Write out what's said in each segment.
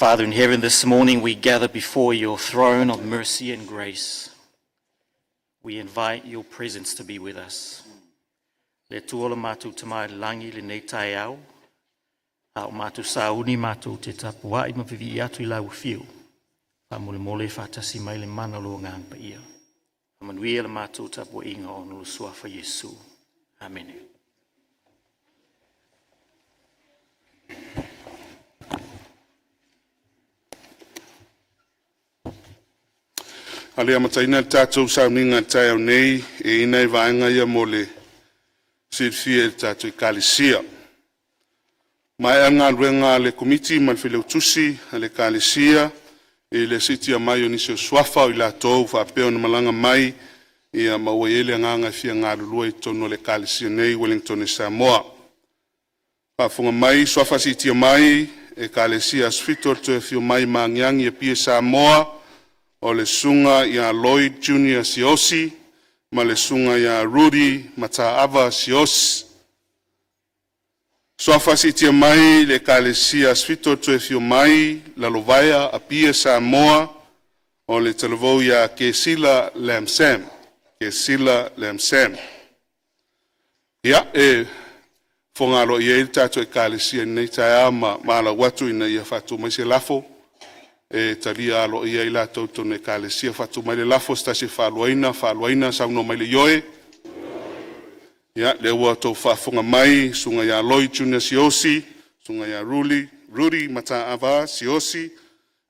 Father in heaven, this morning we gather before your throne of mercy and grace. We invite your presence to be with us. Le Atua lo matou Tama i le lagi i lenei taeao, a o matou sauni matou te tapuai ma vivii atu i lau afio. Faamolemole faatasi mai le mana o lou Agaga Paia. Faamanuia le matou tapuaiga ona o le suafa Iesu. Amene. A le amataina le tatou sauniga i le taeao nei, e i ai nai vaega ia mo le silafia e le tatou Ekalesia. Ua maea le galuega a le Komiti ma le Failautusi a le Ekalesia i le siitia mai o nisi o suafa o i latou ua faapea ona malaga mai ma ua i ai le agaga e fia galulue i totonu o le Ekalesia nei i Ueligitone Samoa. Faafofoga mai, suafa siitia mai Ekalesia Aso Fitu o le toe afio mai ma agiagi i Apia Samoa o le Susuga ia Lloyd Junior Siaosi ma le Susuga ia Rudy Mataava Siaosi. Suafa siitia mai le Ekalesia Aso Fitu o le toe afio mai Lalovaea, Apia Samoa o le Talavou ia Kesila Lam Sam. Kesila Lam Sam. Ia, e fofoga aloaia ai le tatou Ekalesia i lenei taeao ma valaau atu ina ia faatu mai se lafo e talia aloaia ai latou i totonu o le Ekalesia. Faatu mai le lafo, Se tasi e faaluaina, faaluaina, saunoa mai le ioe. Ia, lea ua outou faafofoga mai, Susuga ia Lloyd Junior Siaosi, Susuga ia Rudy Mataava Siaosi,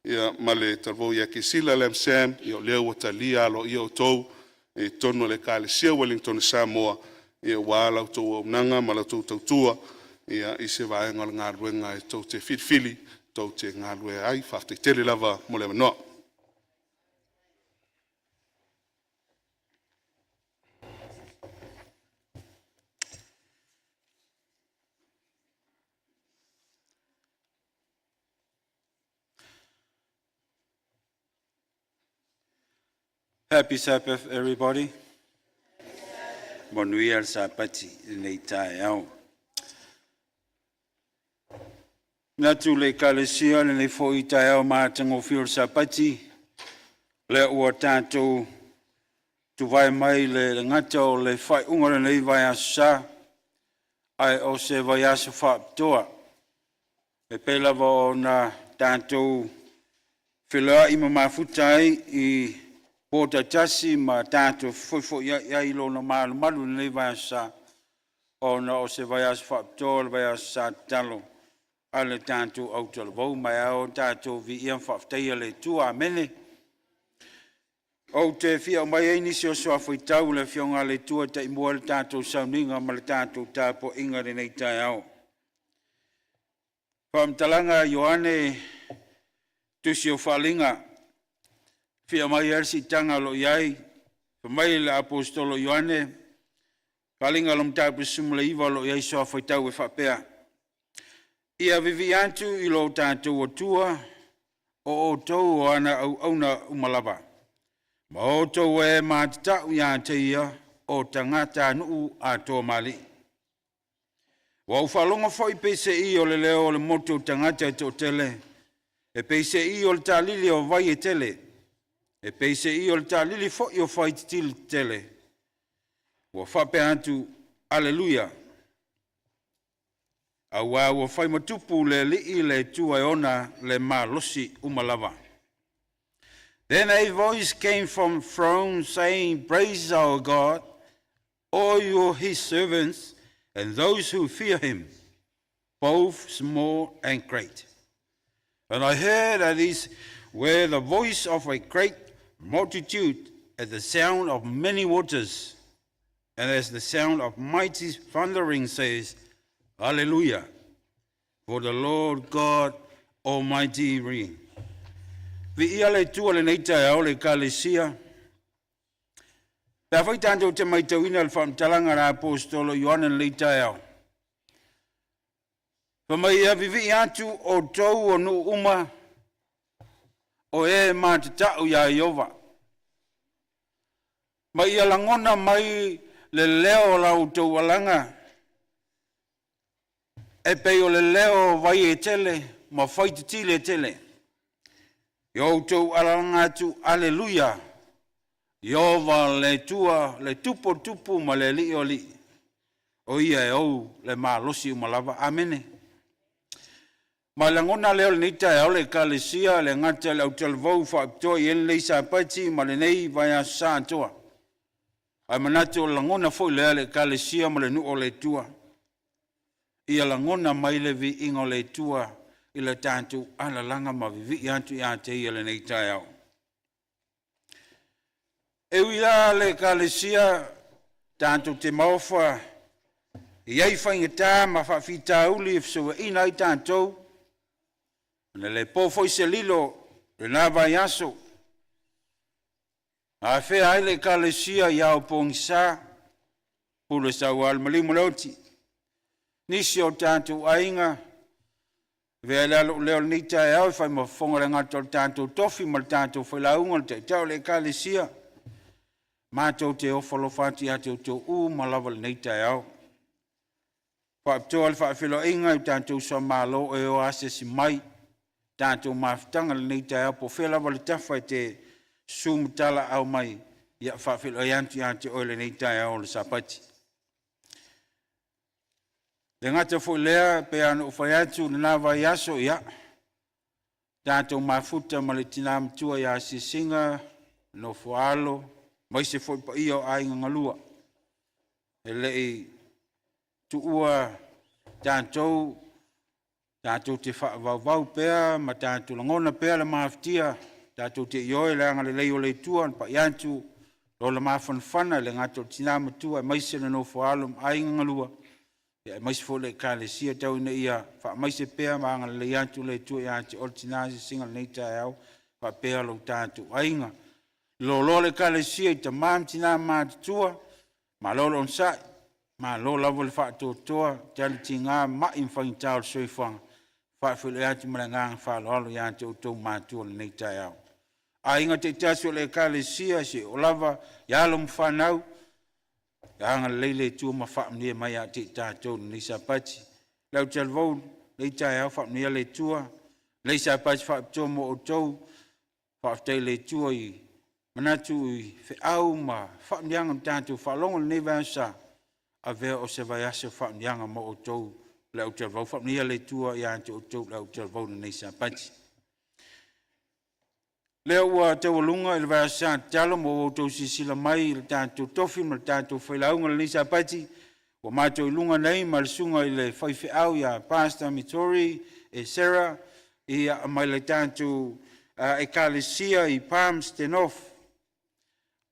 ia ma le Talavou ia Kesila Lam Sam, ia o lea ua talia aloaia outou i totonu o le Ekalesia Ueligitone Samoa aua la outou auaunaga ma la outou tautua i se vaega o le galuega e tou te filifili tou te galulue ai. Faafetai tele lava mo le avanoa. Happy Sabbath, everybody. Manuia le Sapati i lenei taeao. Manatu le Ekalesia lenei foi taeao matagofie o le Sapati, lea ua tatou tuvae mai le gata o le faaiuga o lenei vaiaso sa, ae o se vaiaso faapitoa. E pei lava ona tatou feiloai ma mafuta ai i po taitasi ma tatou fefoifoiai ai i lona malumalu i lenei vaiaso sa, ona o se vaiaso faapitoa o le vaiaso sa tatalo a le tatou autalavou, ma e ao tatou viia ma faafetaia le Atua. Amene. Ou te fia aumai ai nisi o suafa faitau i le Afioga a le Atua e taimua ai le tatou sauniga ma le tatou tapuaiga i lenei taeao. Faamatalaga a Ioane tusi o Faaliga, fia aumai ai le siitaga o lo o i ai, fai mai le Aposetolo Ioane, Faaliga o mataupu 19 o lo o i ai suafa faitau e faapea: Ia vivii atu i lo tatou Atua o outou o ana auauna uma lava, ma outou e matatau ia te ia o tagatanuu atoa ma alii. Ua ou faalogo foi peiseai o le leo o le motu o tagata e toatele, e peiseai o le taalili o vai e tele, e peiseai o le taalili foi o fai tetili tetele. Ua faapea atu, Aleluia! Auā ua fai ma tupu le Alii le Atua e ona le malosi uma lava. Then a voice came from throne saying, Praise our God, all you his servants and those who fear him, both small and great. And I heard that this were the voice of a great multitude at the sound of many waters, and as the sound of mighty thundering says, Hallelujah, for the Lord God Almighty reign. Viia le Atua lenei taeao le Ekalesia. Pe afai tatou te matauina le faamatalaga a le Aposetolo Ioane lenei taeao, fai mai ia vivii atu outou o nuu uma o e matatau iā Ieova, ma ia lagona mai le leo o la outou alaga, e pei o le leo o vai e tele ma fai tetili e tele. Ia outou alalaga atu, Aleluia! Ieova le Atua, le Tupu o tupu ma le Alii o alii, o ia e ou le malosi uma lava. Amene. Ma lagona lea o lenei taeao le Ekalesia le gata i le autalavou faapitoa i lenei Sapati ma lenei vaiaso sa atoa. Ae manatu o le lagona foi lea le Ekalesia ma le nuu o le Atua. Ia lagona mai le viiga o le Atua i le tatou alalaga ma vivii atu ia te ia lenei taeao. E ui la le Ekalesia tatou te maofa e i ai faigata ma faafitauli e fesouaina ai tatou, na le po foi se lilo lena vaiaso, na afea ai le Ekalesia i ao pogisa, pule saua le maliu ma le oti. Nisi o tatou aiga, avea le alo leo lenei taeao e faimafofoga le gata o le tatou tofi ma le tatou failauga le taitai o le Ekalesia, matou te ofo alofa atu ia te outou uma lava lenei taeao. Faapitoa le faafeiloaiga i tatou uso a Malo e o asiasi mai tatou mafutaga lenei taeao, po o fea lava le tafa e te susu ma talaau mai, ia faafeiloai atu ia te oe lenei taeao o le Sapati. Le gata foi lea, pe a na ou fai atu lena vaiaso, ia, tatou mafuta ma le tina matua ia Asiasiga, nofo alo, maise foi paia o aiga galua. E lei tuua tatou, tatou te faavauvau pea ma tatou lagona pea le mafatia, tatou te ioe le agalelei o le Atua na pai atu lola mafanafana le gata o le tina matua aemaise le nofo alo ma aiga galua, ia aemaise foi le Ekalesia tau ina ia faamaise pea ma agalelei atu le Atua ia te oe le tina asiasiga lenei taeao faapea lo tatou aiga. Loloa le Ekalesia i tama ma tina matutua, malo le onosai, malo lava le faatoatoa, tali tiga mai ma faigata o le soifuaga, faafeiloai atu ma le agaga faaaloalo ia te outou matua lenei taeao. Aiga taitasi o le Ekalesia, se o lava i alo ma fanau, ia agalelei le Atua ma faamanuia mai ia te i tatou lenei Sapati. Lau talavou lenei taeao, faamanuia le Atua, lenei Sapati faapitoa mo outou, faafetai le Atua i manatu i feau ma faamanuiaga na tatou faalogo lenei vaiaso sa, avea o se vaiaso faamanuiaga mo outou le autalavou. Faamanuia le Atua ia te outou le autalavou lenei Sapati. Lea ua taualuga i le vaiaso sa tatalo ma ua outou silasila mai i le tatou tofi ma le tatou failauga lenei Sapati, ua matou i luga nei ma le susuga i le faifeau ia Pastor Mitori e Sarah ia mai le tatou Ekalesia i Palmston North.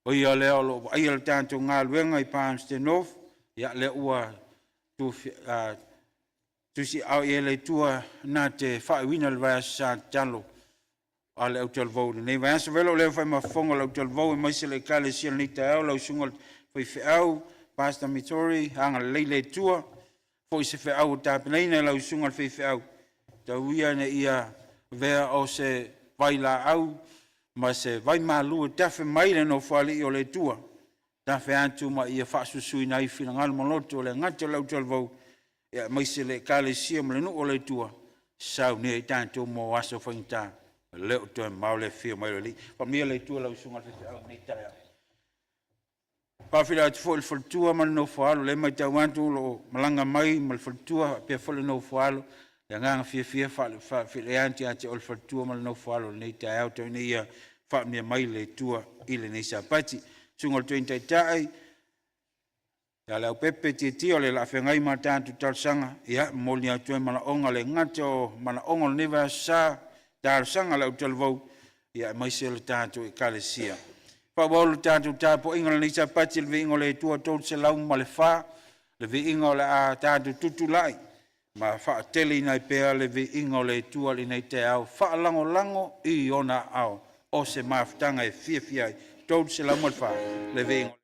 O ia lea o lo o vaaia le tatou galuega i Palmston North, ia lea ua tusiao i ai le Atua na te faauiina le vaiaso sa tatalo a le autalavou lenei vaiaso. Velo lea fai mafofoga le autalavou aemaise le Ekalesia lenei taeao, lau susuga i le faifeau Pastor Mitori, agalelei le Atua foi se feau o tapenaina e lau susuga i le faifeau, tau ia ina ia avea o se vailaau ma se vaimalu e tafe mai le nofoalii o le Atua, tafe atu ma ia faasusuina ai finagalo ma loto o le gata o le autalavou, ia aemaise le Ekalesia ma le nuu o le Atua, saunia i tatou mo aso faigata, le o toe mamao le afio mai o le Alii. Faamanuia le Atua lau susuga i le faifeau lenei taeao. Faafeiloai atu foi i le faletua ma le nofo a alo, lea e matau atu o lo o malaga mai ma le faletua faapea foi le nofo a alo. Le agaga fiafia e faafeiloai atu ia te oe le faletua ma le nofo a alo i lenei taeao, tau ina ia faamanuia mai le Atua i lenei Sapati. Susuga i le Toeaina Taitai ia Leaupepe Tietia o le laafeagai ma tatou talosaga, ia momoli atu ai manaoga le gata o manaoga o lenei vaiaso sa, talosaga a le autalavou, ia aemaise le tatou Ekalesia. Faaauau le tatou tapuaiga i lenei Sapati i le viiga o le Atua 304, le viiga o le a tatou tutulai ma faateleina ai pea le viiga o le Atua i lenei taeao, faalagolago i ona aao o se mafutaga e fiafia ai. 304 le viiga.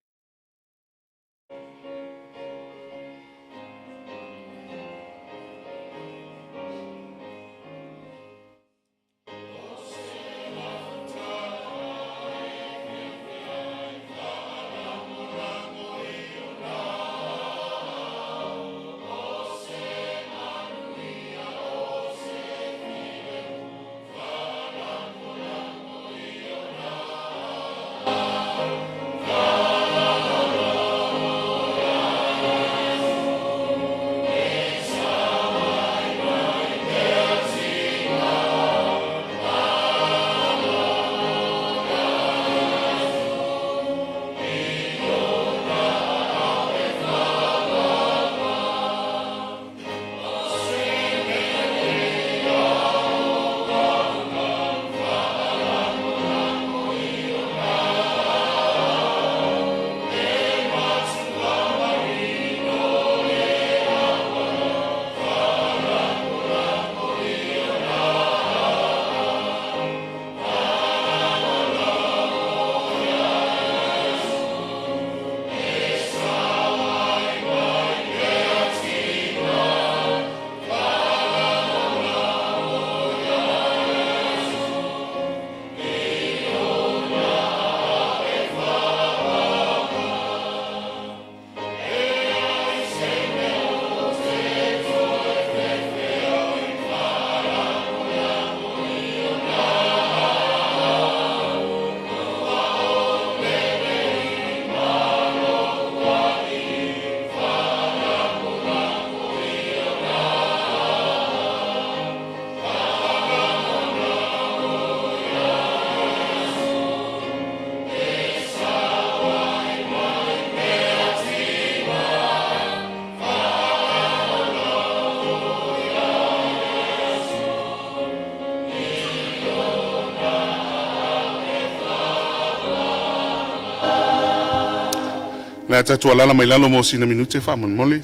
Le a tatou alaala mai lalo mo sina minute faamolemole.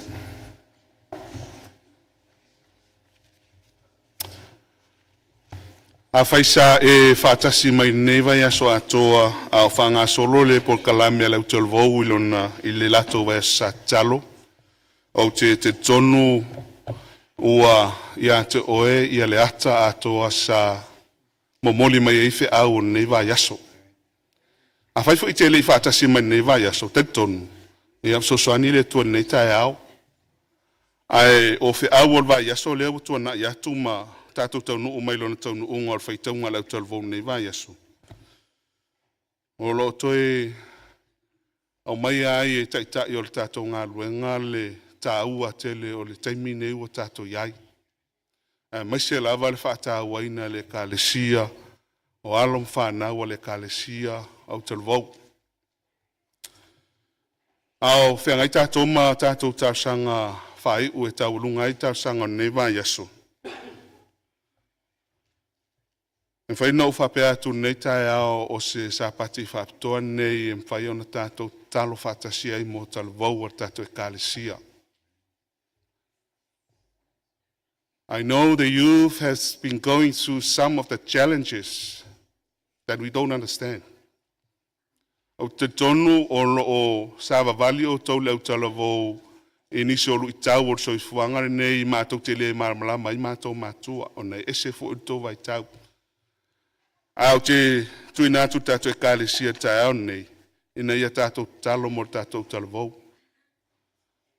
Afai sa e faatasi mai i lenei vaiaso atoa a o faagasolo le polokalame a le Autalavou i lona i le latou vaiaso sa tatalo, ou te talitonu ua ia te oe ia le ata atoa sa momoli mai ai feau o lenei vaiaso. Afai foi e te le i faatasi mai i lenei vaiaso, talitonu, ia fesoasoani le Atua i lenei taeao. Ae o feau o le vaiaso lea ua tuanai atu ma tatou taunuu mai lona taunuuga o le faitauga a le autalavou i lenei vaiaso, o lo o toe aumaia ai e Taitai o le tatou galuega le taua tele o le taimi nei ua tatou i ai, aemaise lava le faatauaina e le Ekalesia o alo ma fanau a le Ekalesia Autalavou. A o feagai tatou ma tatou talosaga faaiu e taualuga ai talosaga o lenei vaiaso, e mafai ona ou faapea atu i lenei taeao o se Sapati faapitoa lenei e mafai ona tatou tatalo faatasi ai mo talavou a le tatou Ekalesia. I know the youth has been going through some of the challenges that we don't understand. Ou te talitonu o lo o savavali outou le autalavou i nisi o luitau o le soifuaga lenei matou te le malamalama ai matou matua, ona e ese foi le tou vaitau. Ae ou te tuuina atu i le tatou Ekalesia i le taeao lenei, ina ia tatou tatalo mo le tatou talavou.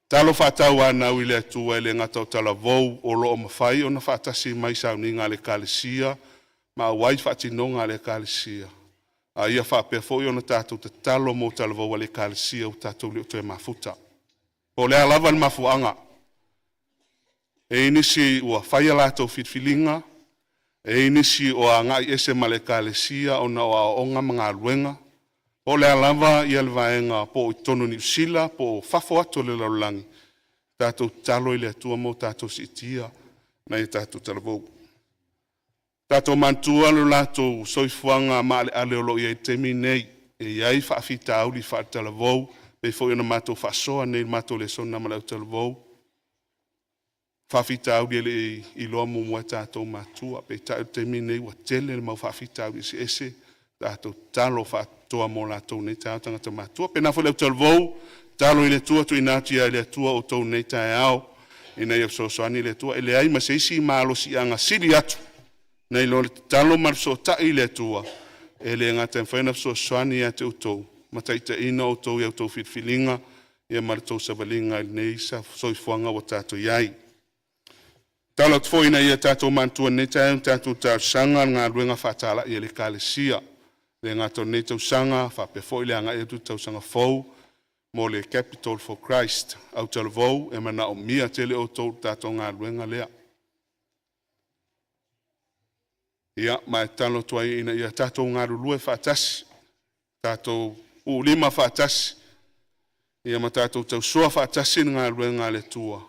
Tatalo faatauanau i le Atua e le gata o talavou o lo o mafai ona faatasi mai i sauniga a le Ekalesia ma auai faatinoga a le Ekalesia, a ia faapea foi ona tatou tatalo mo talavou a le Ekalesia ua tatou le o toe mafuta. Po o le a lava le mafuaaga, e i ai nisi ua fai a latou filifiliga, e i ai nisi o agai ese ma le Ekalesia ona o aoaoga ma galuega, po o le a lava le vaega po o i totonu o Niu Sila po o fafo atu o le lalolagi, tatou tatalo i le Atua mo tatou siitia nai o tatou talavou. Tatou manatua lo latou soifuaga maaleale o lo o i ai i le taimi lenei, e i ai faafitauli faale-talavou, pei foi ona matou faasoa nei i le matou lesona ma le autalavou, faafitauli e le i iloa muamua e tatou matua. Peitai o le taimi lenei ua tele le mau faafitauli eseese, tatou tatalo faapitoa mo latou i nei taeao tagata matutua. Faapena foi i le autalavou, tatalo i le Atua, tuuina atu i le Atua outou i lenei taeao ina ia fesoasoani le Atua. E leai ma se isi malosiaga sili atu nai lo le tatalo ma le fesootai i le Atua, e le gata e mafai ona fesoasoani ia te outou ma taitaiina outou i a outou filifiliga ia ma le tou savaliga i lenei soifuaga ua tatou i ai. Tatalo atu foi ina ia tatou manatua i lenei taeao i tatou talosaga le galuega faatalai a le Ekalesia. E le gata o lenei tausaga faapea foi le agai atu i le tausaga fou mo le Capital for Christ. Autalavou e manaomia tele outou i le tatou galuega lea. Ia, ma e tatalo atu ai ina ia tatou galulue faatasi, tatou uulima faatasi, ia ma tatou tausoa faatasi le galuega a le Atua.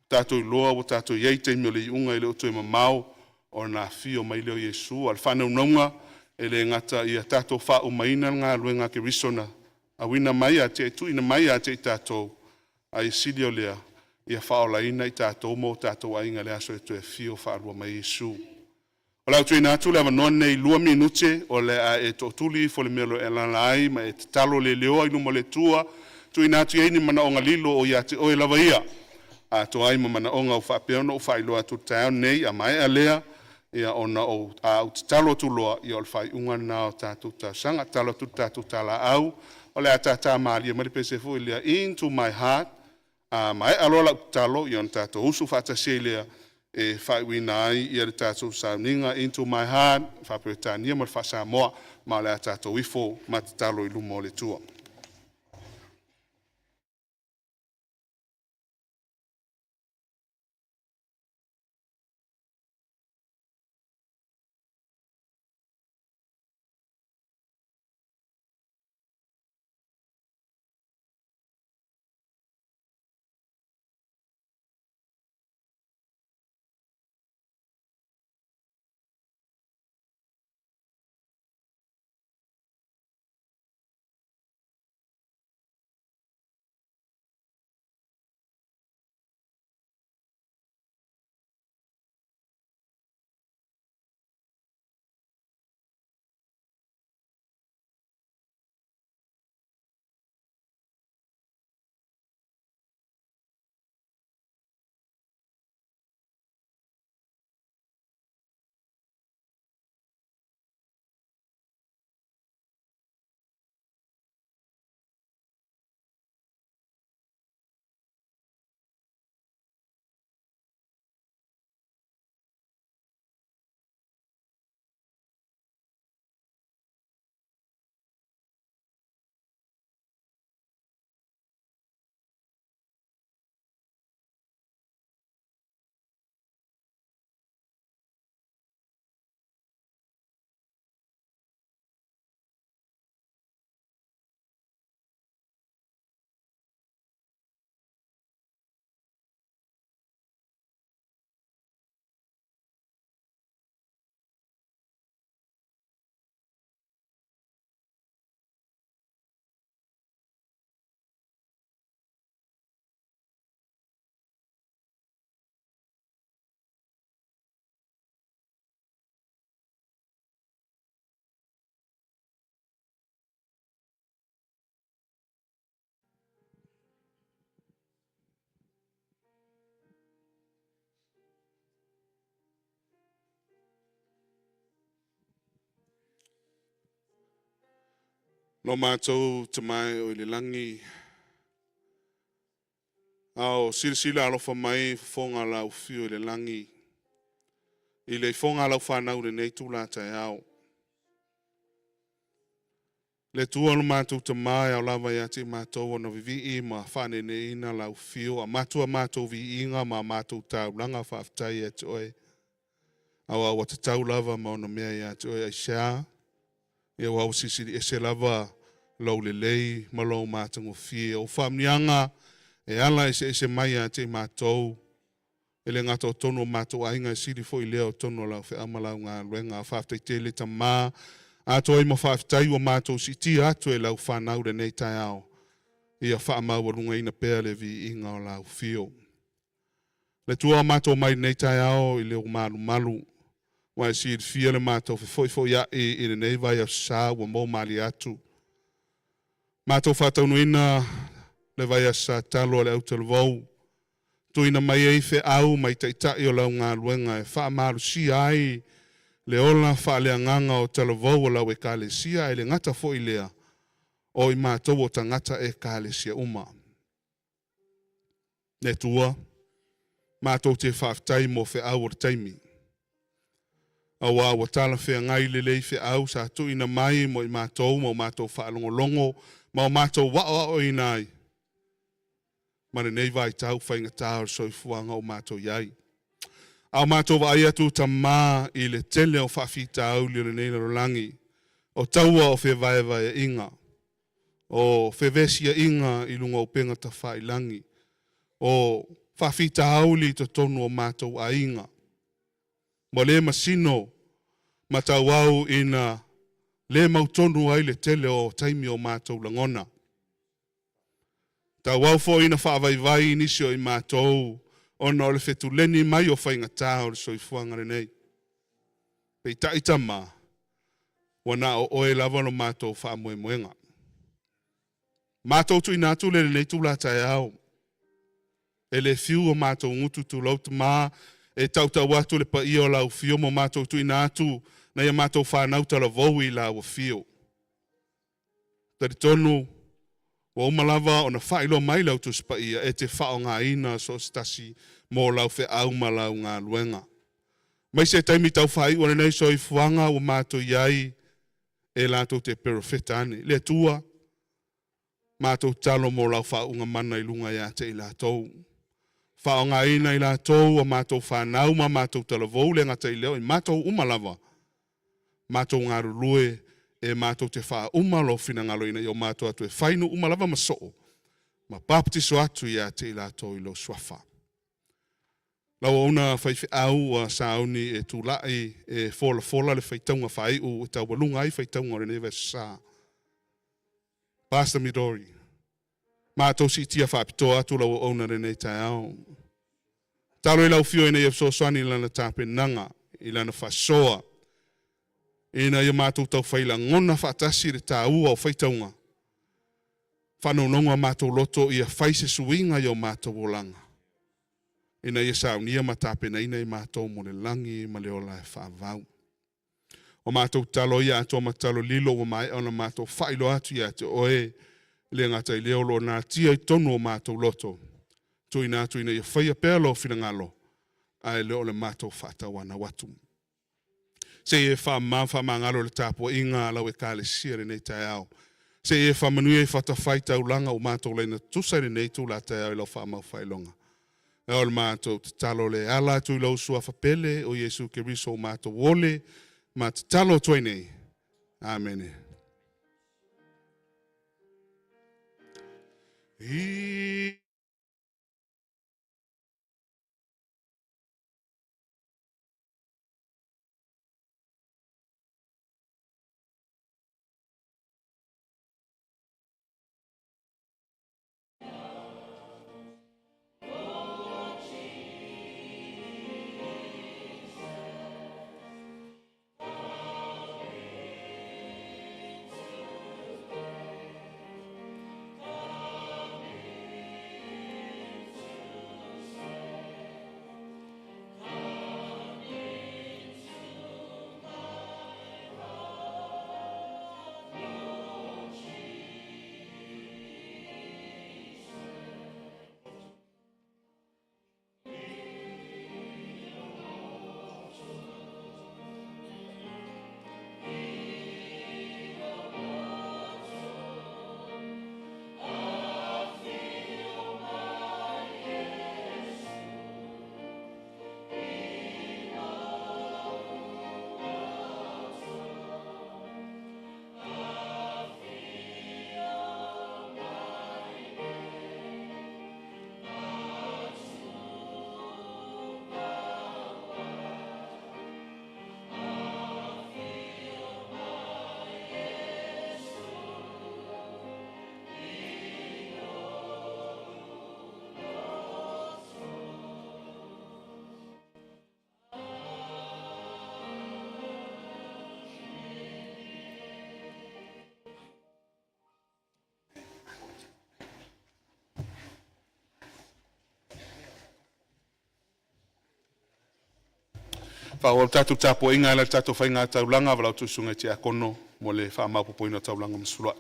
Tatou iloa ua tatou i ai i le taimi o le iuga e le o toe mamao ona afio mai lea o Iesu. A o le faanaunauga, e le gata ia tatou faaumaina le galuega a Keriso na auina mai ia te tuuina mai ia te i tatou, ae sili o lea, ia faaolaina i tatou ma o tatou aiga i le aso e toe afio faalua mai ai Iesu. O le a ou tuuina atu le avanoa lenei i 2 minute o le a e tootuli ifo i le mea o lo o e alaala ai ma e tatalo leleoa i luma o le Atua, tuuina atu i ai ni manaoga lilo o ia te oe lava ia, atoa ai ma manaoga ua faapea ona ou faailoa atu i le taeao lenei. A maea lea, ia ona ou a ou tatalo atu loa, ia o le faaiuga lena o tatou talosaga. Tatalo atu i le tatou talaau, o le a tātā malie mai le pese foi lea "Into My Heart". A maea loa lau tatalo, ia ona tatou usu faatasi ai lea e faaiuina ai ia le tatou sauniga "Into My Heart" faa-Peretania ma le faa-Samoa, ma o le a tatou ifo ma tatalo i luma o le Atua. Lo matou Tama e o i le lagi, ao silasila alofa mai fofoga lau afio i le lagi, i le ifoga a lau fanau i lenei itula taeao. Le Atua lo matou Tama e ao lava ia te i matou ona vivii ma faaneeneeina lau afio, amatua matou viiga ma matou taulaga faafetai ia te oe. Aua ua tatau lava ma ono mea ia te oe aisea? Ia ua silisili ese lava lou lelei ma lou matagofie. O faamanuiaga e ala eseese mai ia te i matou, e le gata o totonu o matou aiga e sili foi lea o totonu o lau feau ma lau galuega. Faafetai tele Tama, atoa ai ma faafetai ua matou siitia atu e lau fanau lenei taeao. Ia faamaualugaina pea le viiga o lau afio. Le Atua matou mai lenei taeao i le malumalu, ua e silafia le matou fefoifoiai i lenei vaiaso sa ua mou malie atu. Matou faataunuuina le vaiaso sa talu o le autalavou, tuuina mai ai feau mai taitai o lau galuega e faamalosia ai le ola faaleagaga o talavou o lau ekalesia e le gata foi lea, o i matou o tagata ekalesia uma. Le Atua, matou te faafetai mo feau o le taimi. Aua ua talafeagai lelei feau sa tuuina mai mo i matou ma o matou faalogologo ma o matou aoaoina ai ma lenei vaitau faigata o le soifuaga o matou i ai. A o matou vaai atu Tama i le tele o faafitauli o lenei lalolagi, o taua o fevaevaeaiga, o fevesiaiga i luga o upega tafailagi, o faafitauli i totonu o matou aiga, ua le masino ma tauau ina le mautonu ai le tele o taimi o matou lagona. Tauau foi ina faavaivai nisi o i matou ona o le fetuleni mai o faigata o le soifuaga lenei. Peitai Tama, ua na o oe lava lo matou faamoemoega. Matou tuuina atu le lenei itula taeao, e le fiu o matou gutu tulou Tama e tautau atu le paia o lau afio ma matou tuuina atu na ia matou fanau talavou i lau afio. Talitonu ua uma lava ona faailoa mai lau Tusi Paia e te faaaogaina so o se tasi mo lau feau ma lau galuega. Mai se taimi tau faaiu o lenei soifuaga ua matou i ai e latou te perofeta ane. Le Atua, matou tatalo mo lau faauuga mana i luga ia te i latou. Faaaogaina i latou o matou fanau ma matou talavou le gata i lea o i matou uma lava, matou galulue e matou te faauma lou finagalo ina ia o matou atu e fai nuu uma lava ma soo, ma papatiso atu ia te i latou i lou suafa. Lau auauna faifeau ua sauni e tulai e folafola le faitauga faaiu e taualuga ai faitauga o lenei vaiaso sa. Pastor Midori, matou siitia faapitoa atu lau auauna i lenei taeao. Talo i lau afio ina ia fesoasoani i lana tapenaga, i lana faasoa, ina ia matou taufai lagona faatasi le taua o faitauga. Faanaunaua matou loto ia fai se suiga i o matou olaga, ina ia saunia ma tapenaina i matou mo le lagi ma le ola e faavavau. O matou tatalo ia atoa ma tatalo lilo ua maea ona matou faailoa atu ia te oe, le gata i lea o lo o natia i totonu o matou loto, tuuina atu ina ia faia pea lou finagalo, ae le o le matou faatauanau atu. Se i e faamama faamagalo le tapuaiga a lau ekalesia lenei taeao. Se i e faamanuia i fatafaitaulaga ua matou laina tutusa i lenei itula taeao i lau faamaufailoga. E o le matou tatalo le ala atu i lou suafa pele o Iesu Keriso o matou ole, ma tatalo atu ai nei. Amene. I Faaauau le tatou tapuaiga e ala i le tatou faiga taulaga, valaau atu i le Susuga i le Tiakono mo le faamaopoopoina o taulaga ma sefuluai.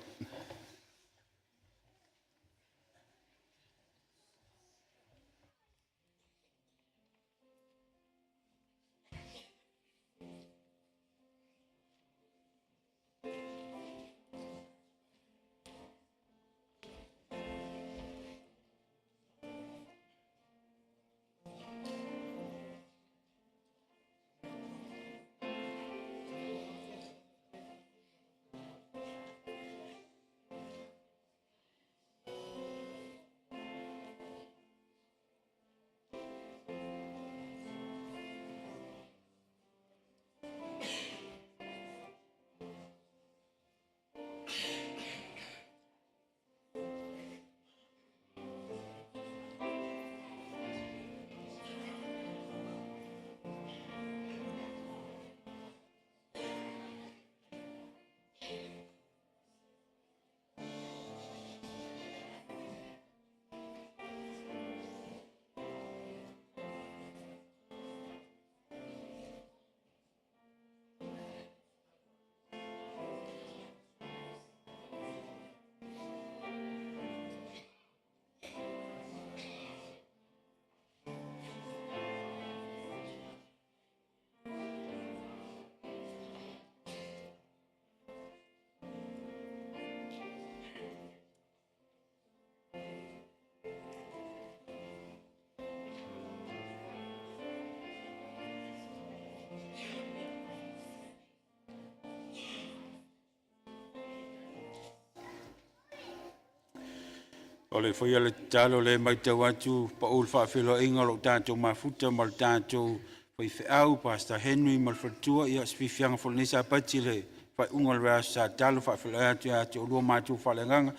O le faia le tatalo le matau atu pau le faafeiloaiga o loo tatou mafuta ma le tatou faifeau Pastor Henry ma le faletua. Ia se fiafiaga foi lenei Sapati le faaiuga o le vaiaso sa tatalo faafeiloai atu ia te oulua matou faaleagaga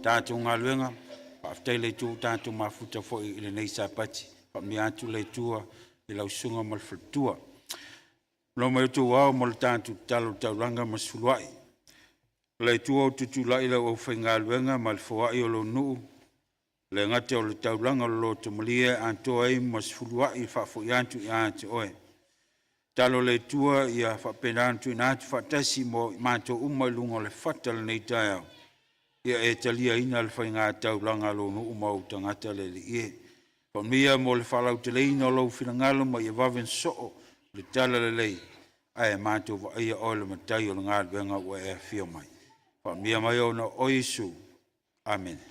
tatou galuega. Faafetai i le Atua ua tatou mafuta foi i lenei Sapati. Faamanuia atu le Atua i lau susuga ma le faletua. Lo mai outou ao mo le tatou tatalo i taulaga ma sefuluai. O le Atua ou te tulai i lau aufaigaluega ma le foai o lou nuu, le gata o le taulaga o le lotomalie atoa ai ma sefuluai faafoi atu ia te oe. Talo le Atua ia faapena ona tuuina atu faatasi mo i matou uma i luga o le fata o lenei taeao, ia e taliaina le faiga taulaga a lou nuu ma ou tagata le Alii e. Faamanuia mo le faalauteleina o lou finagalo ma ia vave ona sosoo le talalelei, ae matou vaaia oe o le Matai o le galuega ua e afio mai. Faamanuia mai ona o Iesu. Amene.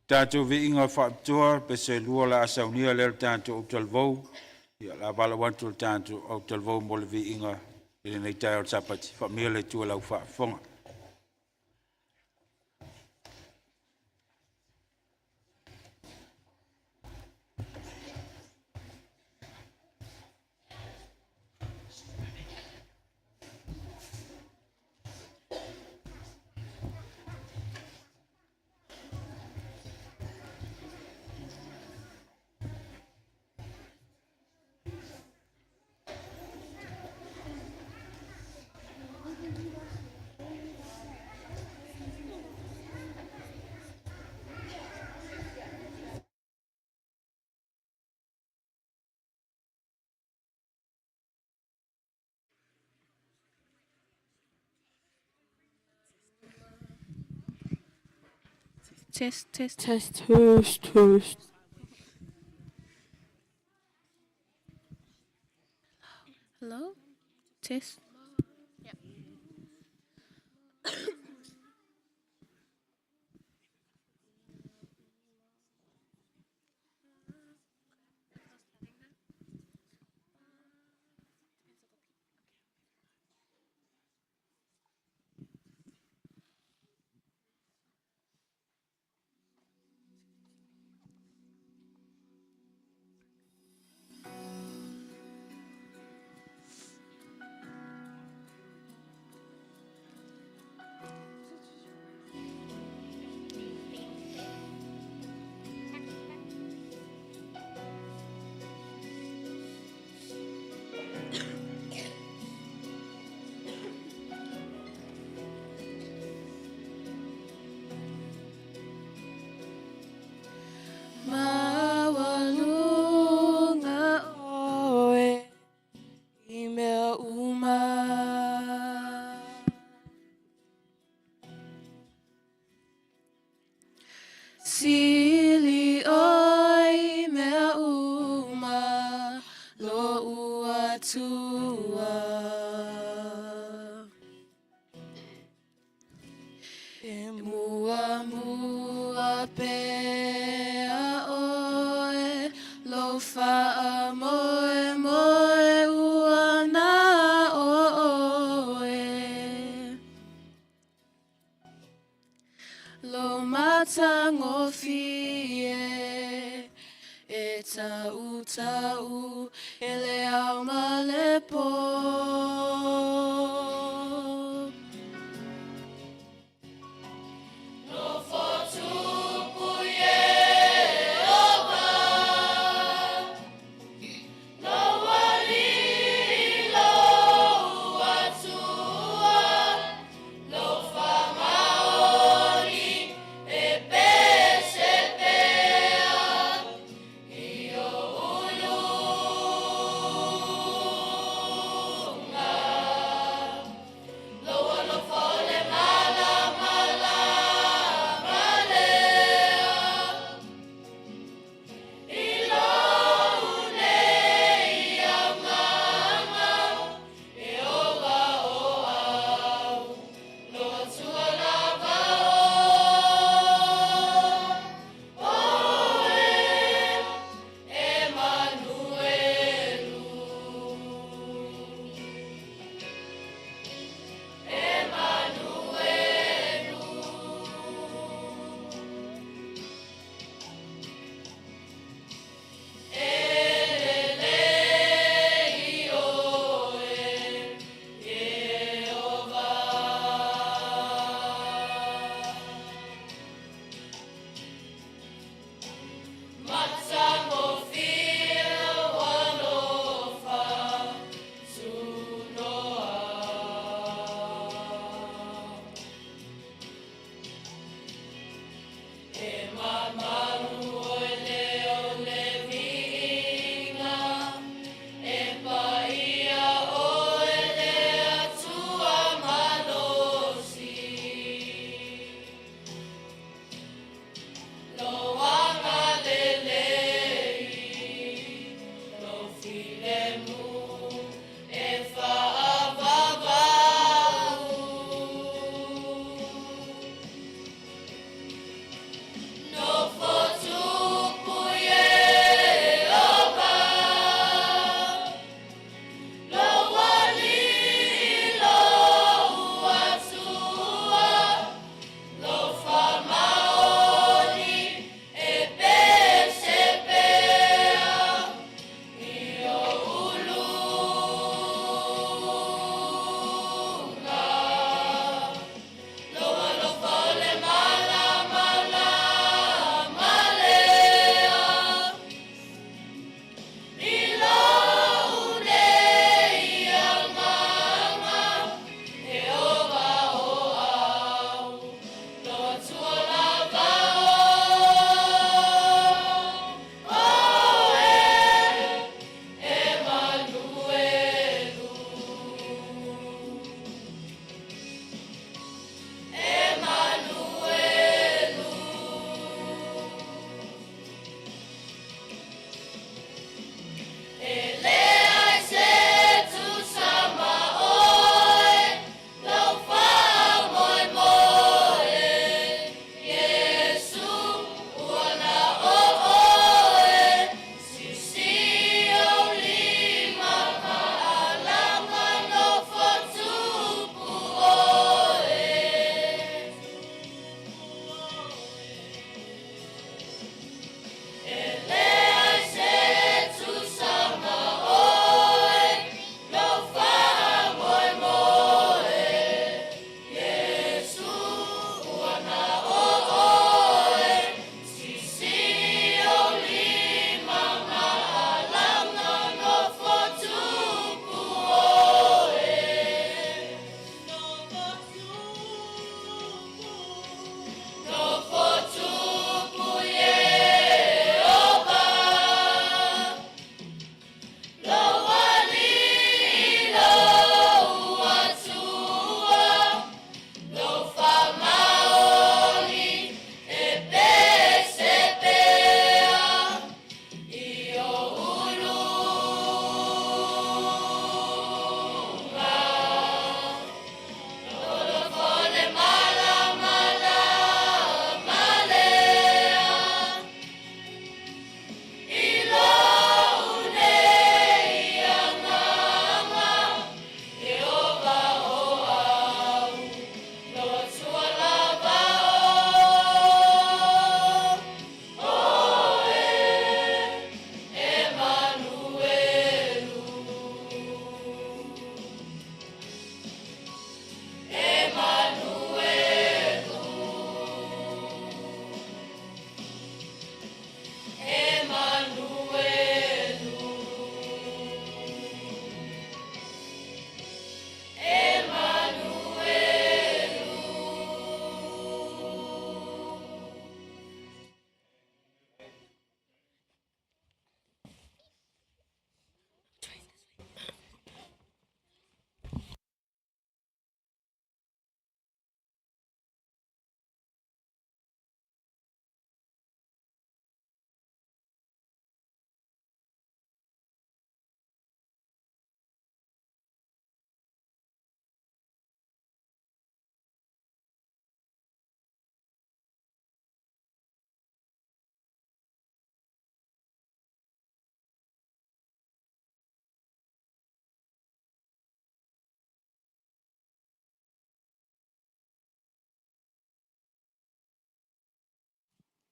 Tatou viiga faapitoa pese lua le a saunia lea le tatou autalavou. Ia la valaau atu le tatou autalavou mo le viiga i lenei taeao o le Sapati. Faamanuia le Atua i lau faafofoga. Test, test. Test, test, test. Hello? Test. lou Atua. E muamua pea oe, lou faamoemoe ua na o oe. Lo matagofie e tautau e le ao ma le po.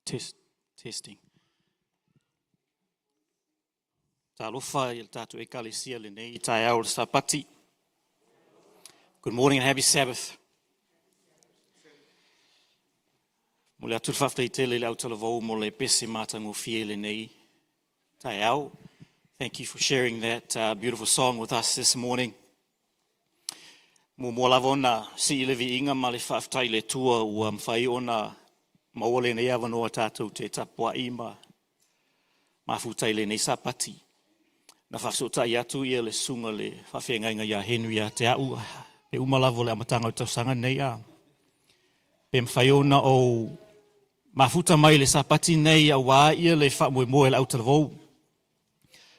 Test, testing. Talofa i le tātou ekalesia lenei taeao o le Sapati. Good morning and happy Sabbath. Momoli atu le faafetai tele i le autalavou mo le pese matagofie lenei taeao. Thank you for sharing that beautiful song with us this morning. Muamua lava ona sii le viiga ma le faafetai i le Atua ua mafai ona maua lenei avanoa tatou te tapuai ma mafuta i lenei Sapati. Na faafesootai atu ia le susuga le faafeagaiga ia Henry ia te au pe uma lava o le amataga o le tausaga nei a. Pe mafai ona ou mafuta mai le Sapati nei auā ia le faamoemoe o le autalavou.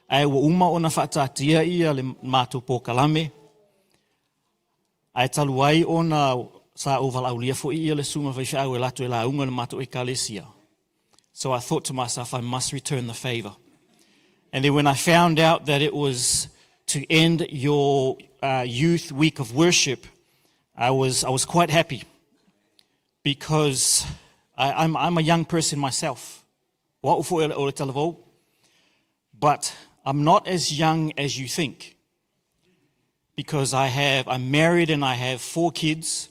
Ae ua uma ona faataatia ia le matou polokalame, ae talu ai ona sa ou valaaulia foi ia le susuga faifeau e alu atu e lauga i le matou ekalesia. So I thought to myself, I must return the favor. And then when I found out that it was to end your youth week of worship, I was quite happy because I'm a young person myself. O au foi o le talavou. But I'm not as young as you think because I'm married and I have four kids.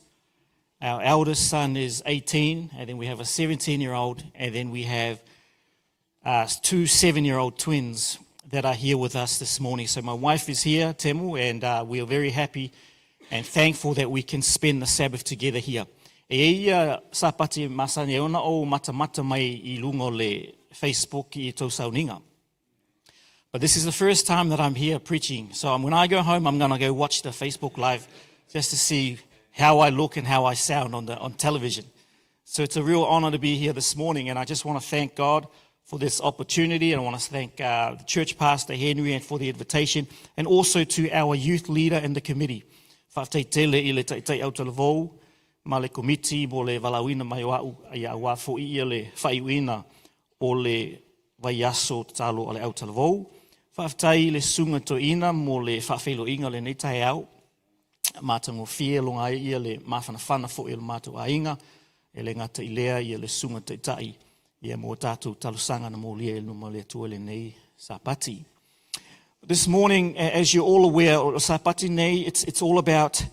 Our eldest son is 18, and then we have a 17 year old, and then we have two 7-year-old twins that are here with us this morning. So my wife is here, Temu, and we are very happy and thankful that we can spend the Sabbath together here. E ia Sapati masani e ona o matamata mai i lunga o le Facebook i tau sauniga. But this is the first time that I'm here preaching. So when I go home, I'm going to go watch the Facebook Live just to see how I look and how I sound on television. So it's a real honor to be here this morning, and I just want to thank God for this opportunity, and I want to thank the church pastor Henry and for the invitation, and also to our youth leader and the committee. Faafetai tele i le taitai autalavou ma le komiti mo le valaauina mai o au ia auā foi ia le faaiuina o le vaiaso tatalo a le autalavou. Faafetai i le susuga toeaina mo le faafeiloaiga lenei taeao. Matagofie loga ai ia le mafanafana foi o le matou aiga e le gata i lea ia le susuga taitai ia mo tatou talosaga na molia i luma o le Atua lenei Sapati. This morning, as you're all aware, o Sapati nei, it's all about,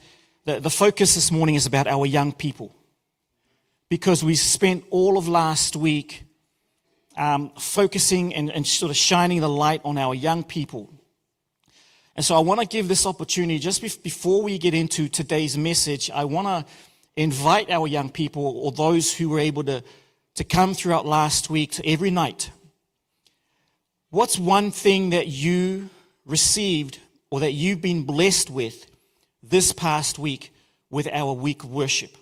the focus this morning is about our young people. Because we spent all of last week focusing and sort of shining the light on our young people. And so I want to give this opportunity just before we get into today's message. I want to invite our young people or those who were able to come throughout last week to every night. What's one thing that you received or that you've been blessed with this past week with our week of worship,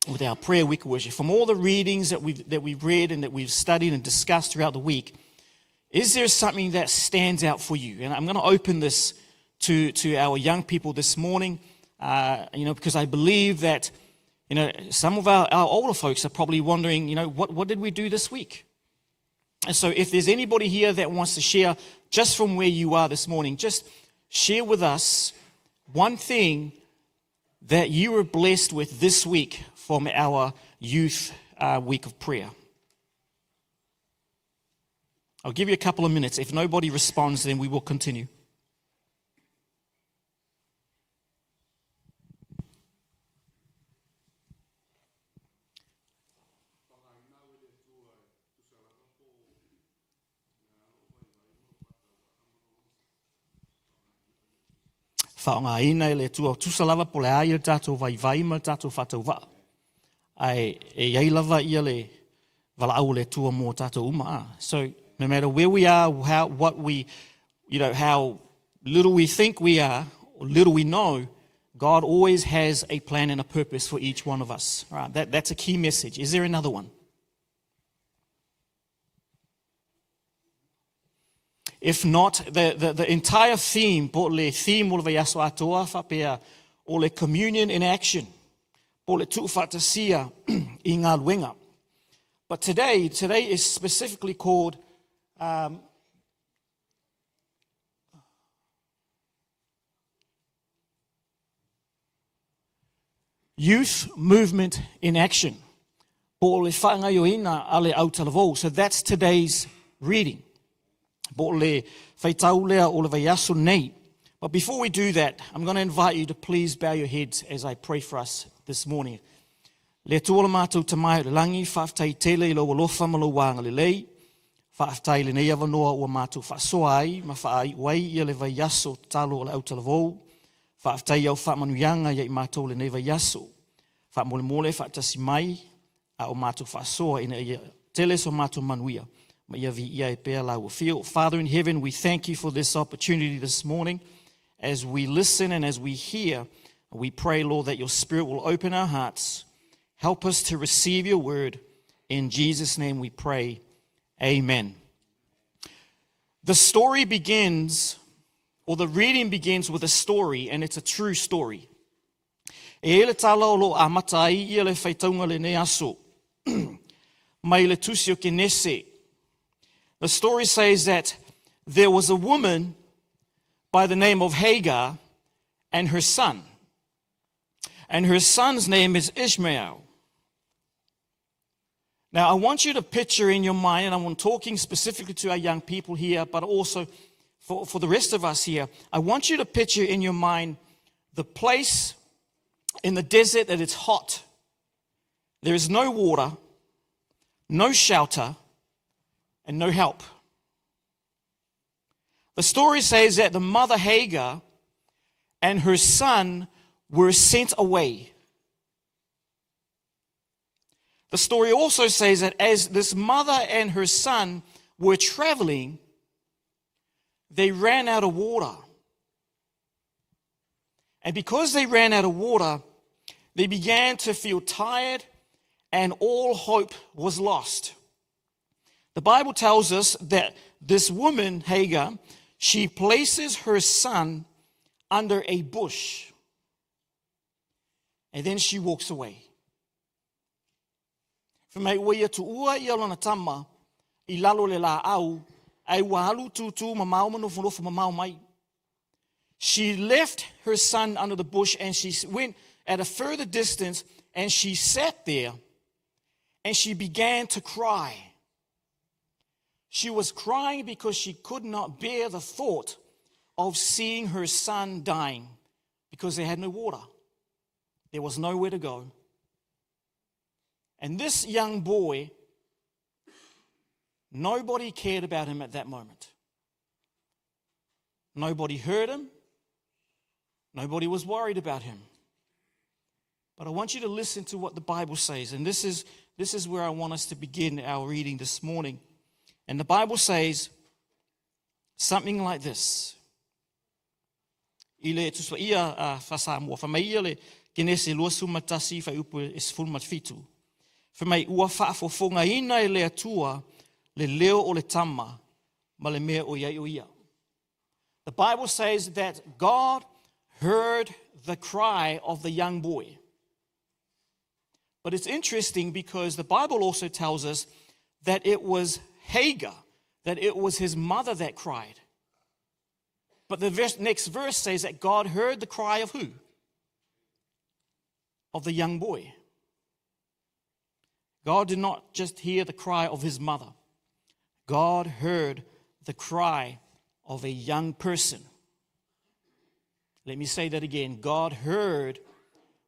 with our prayer week of worship? From all the readings that we've read and that we've studied and discussed throughout the week, is there something that stands out for you? And I'm going to open this to our young people this morning, because I believe that some of our older folks are probably wondering, what did we do this week? And so if there's anybody here that wants to share just from where you are this morning, just share with us one thing that you were blessed with this week from our youth week of prayer. I'll give you a couple of minutes. If nobody responds, then we will continue. Faaaogaina e le Atua tusa lava po o le a ia le tatou vaivai ma le tatou faatauvaa. Ae e i ai lava ia le valaau o le Atua mo tatou uma. Ah. So no matter where we are, how, what we, you know, how little we think we are, or little we know, God always has a plan and a purpose for each one of us. All right, that's a key message. Is there another one? If not, the entire theme, po le theme o le vaiaso atoa faapea o le communion in action, po le tuufaatasia i galuega. But today is specifically called Youth Movement in Action. Po o le faagaoioiga a le autalavou. So that's today's reading. Po o le faitau lea o le vaiaso nei. But before we do that, I'm going to invite you to please bow your heads as I pray for us this morning. Le Atua lo matou Tama i le lagi, faafetai tele i lou alofa ma lou agalelei. Faafetai i lenei avanoa ua matou faasoa ai ma faaiu ai ia le vaiaso tatalo o le autalavou. Faafetai i au faamanuiaga ia i matou lenei vaiaso. Faamolemole faatasi mai a o matou faasoa ina ia tele so matou manuia ma ia viia ai pea lau afio. Father in heaven, we thank you for this opportunity this morning. As we listen and as we hear, we pray, Lord, that your Spirit will open our hearts. Help us to receive your word. In Jesus' name we pray. Amen. The story begins, or the reading begins with a story, and it's a true story. E le tala o lo amata ai ia le faitauga lenei aso. Mai le tusi o Kenese. The story says that there was a woman by the name of Hagar and her son. And her son's name is Ishmael. Now, I want you to picture in your mind, and I'm talking specifically to our young people here, but also for the rest of us here. I want you to picture in your mind the place in the desert that it's hot. There is no water, no shelter, and no help. The story says that the mother Hagar and her son were sent away. The story also says that as this mother and her son were traveling, they ran out of water. And because they ran out of water, they began to feel tired and all hope was lost. The Bible tells us that this woman, Hagar, she places her son under a bush. And then she walks away. Fai mai ua ia tuua ia lona tama i lalo o le laau, ae ua alu tūtū mamao ma nofonofo mamao mai. She left her son under the bush and she went at a further distance and she sat there and she began to cry. She was crying because she could not bear the thought of seeing her son dying because they had no water. There was nowhere to go. And this young boy, nobody cared about him at that moment. Nobody heard him. Nobody was worried about him. But I want you to listen to what the Bible says. And this is where I want us to begin our reading this morning. And the Bible says something like this. I le tusifaia a faa-Samoa, fai mai ia le Kenese 21 fuaiupu e 17. Fai mai ua faafofogaina e le Atua le leo o le tama ma le mea o i ai o ia. The Bible says that God heard the cry of the young boy. But it's interesting because the Bible also tells us that it was Hagar, that it was his mother that cried. But the next verse says that God heard the cry of who? Of the young boy. God did not just hear the cry of his mother, God heard the cry of a young person. Let me say that again. God heard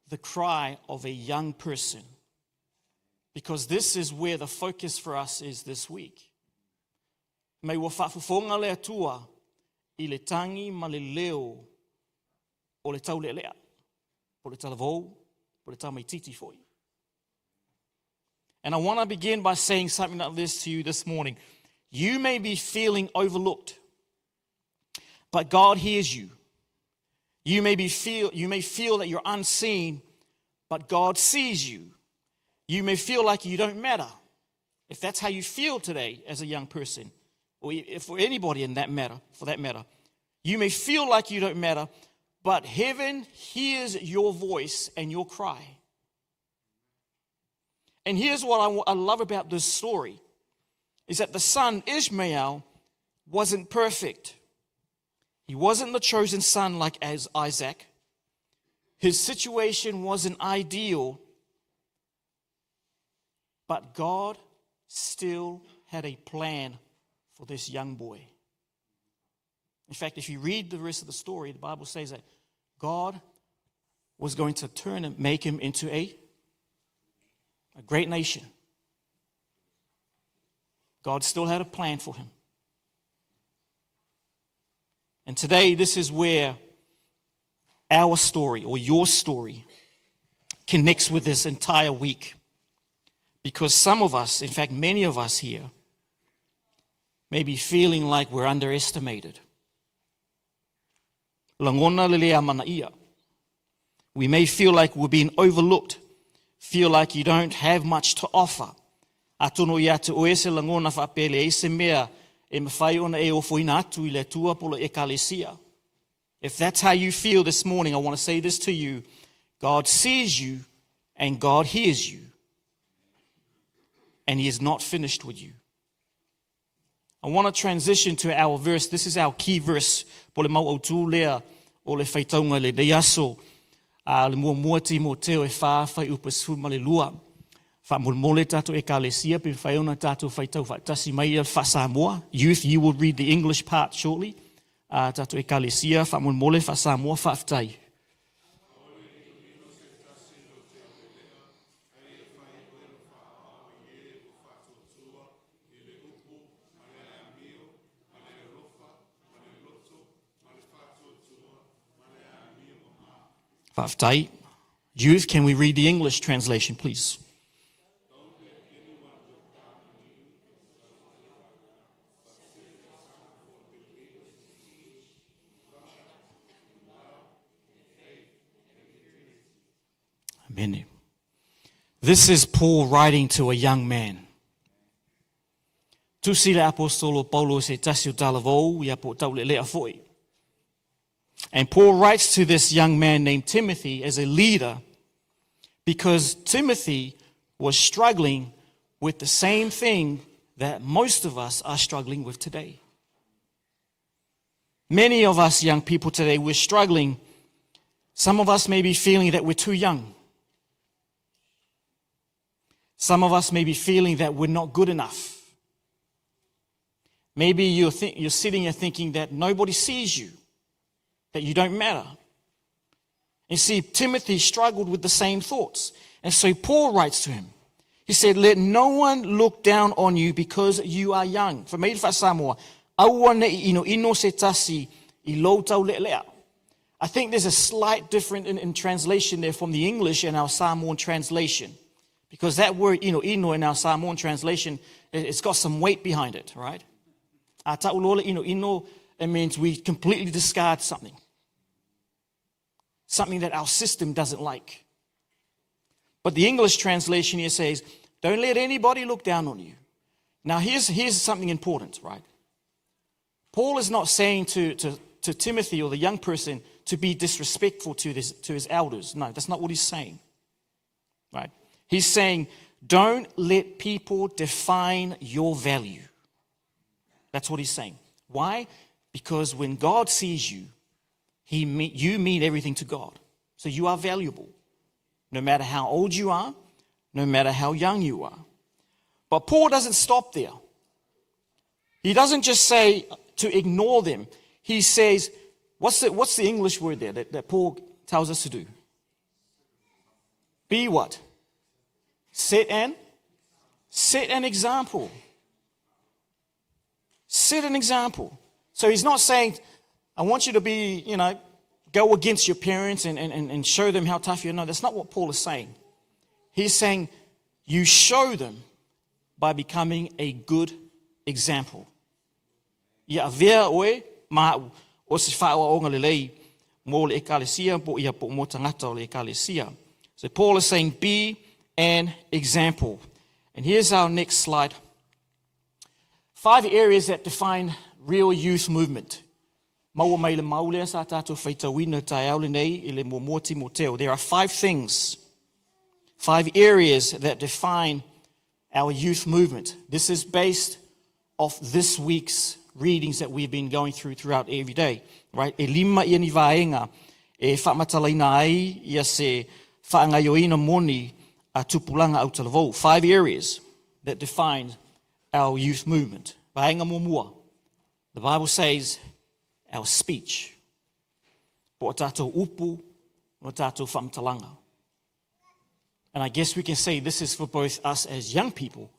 the cry of a young person. Because this is where the focus for us is this week. Mai ua faafofoga le Atua i le tagi ma le leo o le taulealea, po le talavou, po le tamaititi foi. And I want to begin by saying something like this to you this morning. You may be feeling overlooked, but God hears you. You may feel that you're unseen, but God sees you. You may feel like you don't matter. If that's how you feel today as a young person, or if for anybody in that matter, for that matter, you may feel like you don't matter, but heaven hears your voice and your cry. And here's what I love about this story is that the son Ishmael wasn't perfect. He wasn't the chosen son like as Isaac. His situation wasn't ideal. But God still had a plan for this young boy. In fact, if you read the rest of the story, the Bible says that God was going to turn and make him into a great nation. God still had a plan for him. And today, this is where our story or your story connects with this entire week. Because some of us, in fact, many of us here, may be feeling like we're underestimated. Lagona le le amanaia. We may feel like we're being overlooked, feel like you don't have much to offer. Atonu ia te oe se lagona faapea e leai se mea e mafai ona e ofoina atu i le Atua po o le ekalesia. If that's how you feel this morning, I want to say this to you. God sees you and God hears you. And He is not finished with you. I want to transition to our verse. This is our key verse. Po le mau autū lea o le faitauga i lenei aso. A le muamua Timoteo e 4 fuaiupu 12. Faamolemole tatou ekalesia pe mafai ona tatou faitau faatasi mai ia faa-Samoa. Youth, you will read the English part shortly. A tatou ekalesia faamolemole faa-Samoa faafetai. Faafetai. Youth, can we read the English translation, please? Amen. This is Paul writing to a young man. Tusi le apostolo Paulo se tasi o talavou ia po taulelea foi. And Paul writes to this young man named Timothy as a leader because Timothy was struggling with the same thing that most of us are struggling with today. Many of us young people today, we're struggling. Some of us may be feeling that we're too young. Some of us may be feeling that we're not good enough. Maybe you're sitting here thinking that nobody sees you, that you don't matter. You see, Timothy struggled with the same thoughts. And so Paul writes to him. He said, "Let no one look down on you because you are young." Fai mai faa-Samoa, aua nei inoino se tasi i lou taulealea. I think there's a slight difference in translation there from the English and our Samoan translation. Because that word inoino in our Samoan translation, it's got some weight behind it, right? A ta'u loa le inoino, it means we completely discard something. Something that our system doesn't like. But the English translation here says, "Don't let anybody look down on you." Now, here's something important, right? Paul is not saying to Timothy or the young person to be disrespectful to his elders. No, that's not what he's saying. Right? He's saying, don't let people define your value. That's what he's saying. Why? Because when God sees you, you mean everything to God. So you are valuable, no matter how old you are, no matter how young you are. But Paul doesn't stop there. He doesn't just say to ignore them. He says, what's the English word there that Paul tells us to do? Be what? Set an example. Set an example. So he's not saying, "I want you to go against your parents and show them how tough you are." No, that's not what Paul is saying. He's saying you show them by becoming a good example. Ia avea oe ma o se whaoaonga lelei mo le ekalesia po ia po mo tangata o le ekalesia. So Paul is saying be an example. And here's our next slide. Five areas that define real youth movement. Maua mai le mau lea sa tātou faitauina taeao lenei i le muamua Timoteo. There are five things, five areas that define our youth movement. This is based off this week's readings that we've been going through throughout every day. Right? E lima ia ni vaega e whaamatalaina ai ia se whaangaioina moni. a Tupulaga Autalavou. Five areas that define our youth movement. Vaega muamua. The Bible says our speech. Po o tātou upu, o tātou faamatalaga. And I guess we can say this is for both us as young people,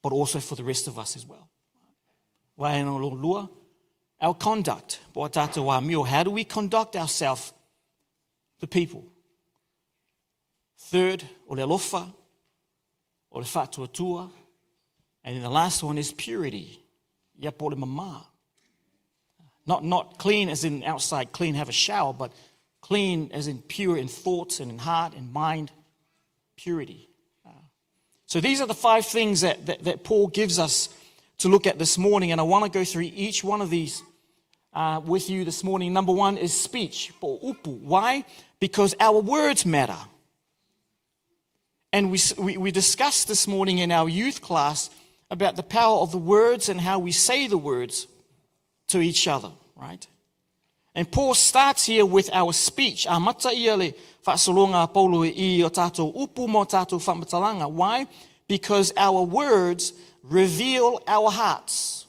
but also for the rest of us as well. Vaega lona lua, our conduct. Po o tātou amio, how do we conduct ourselves to people? Third, o le alofa, o le faatuatua. And then the last one is purity. Ia po le mama. Not clean as in outside clean, have a shower, but clean as in pure in thoughts and in heart and mind, purity. So these are the five things that Paul gives us to look at this morning, and I want to go through each one of these with you this morning. Number one is speech, po upu. Why? Because our words matter. And we discussed this morning in our youth class about the power of the words and how we say the words to each other, right? And Paul starts here with our speech. Amata ia le faasologa a Paulo i o tātou upu ma o tātou faamatalaga. Why? Because our words reveal our hearts.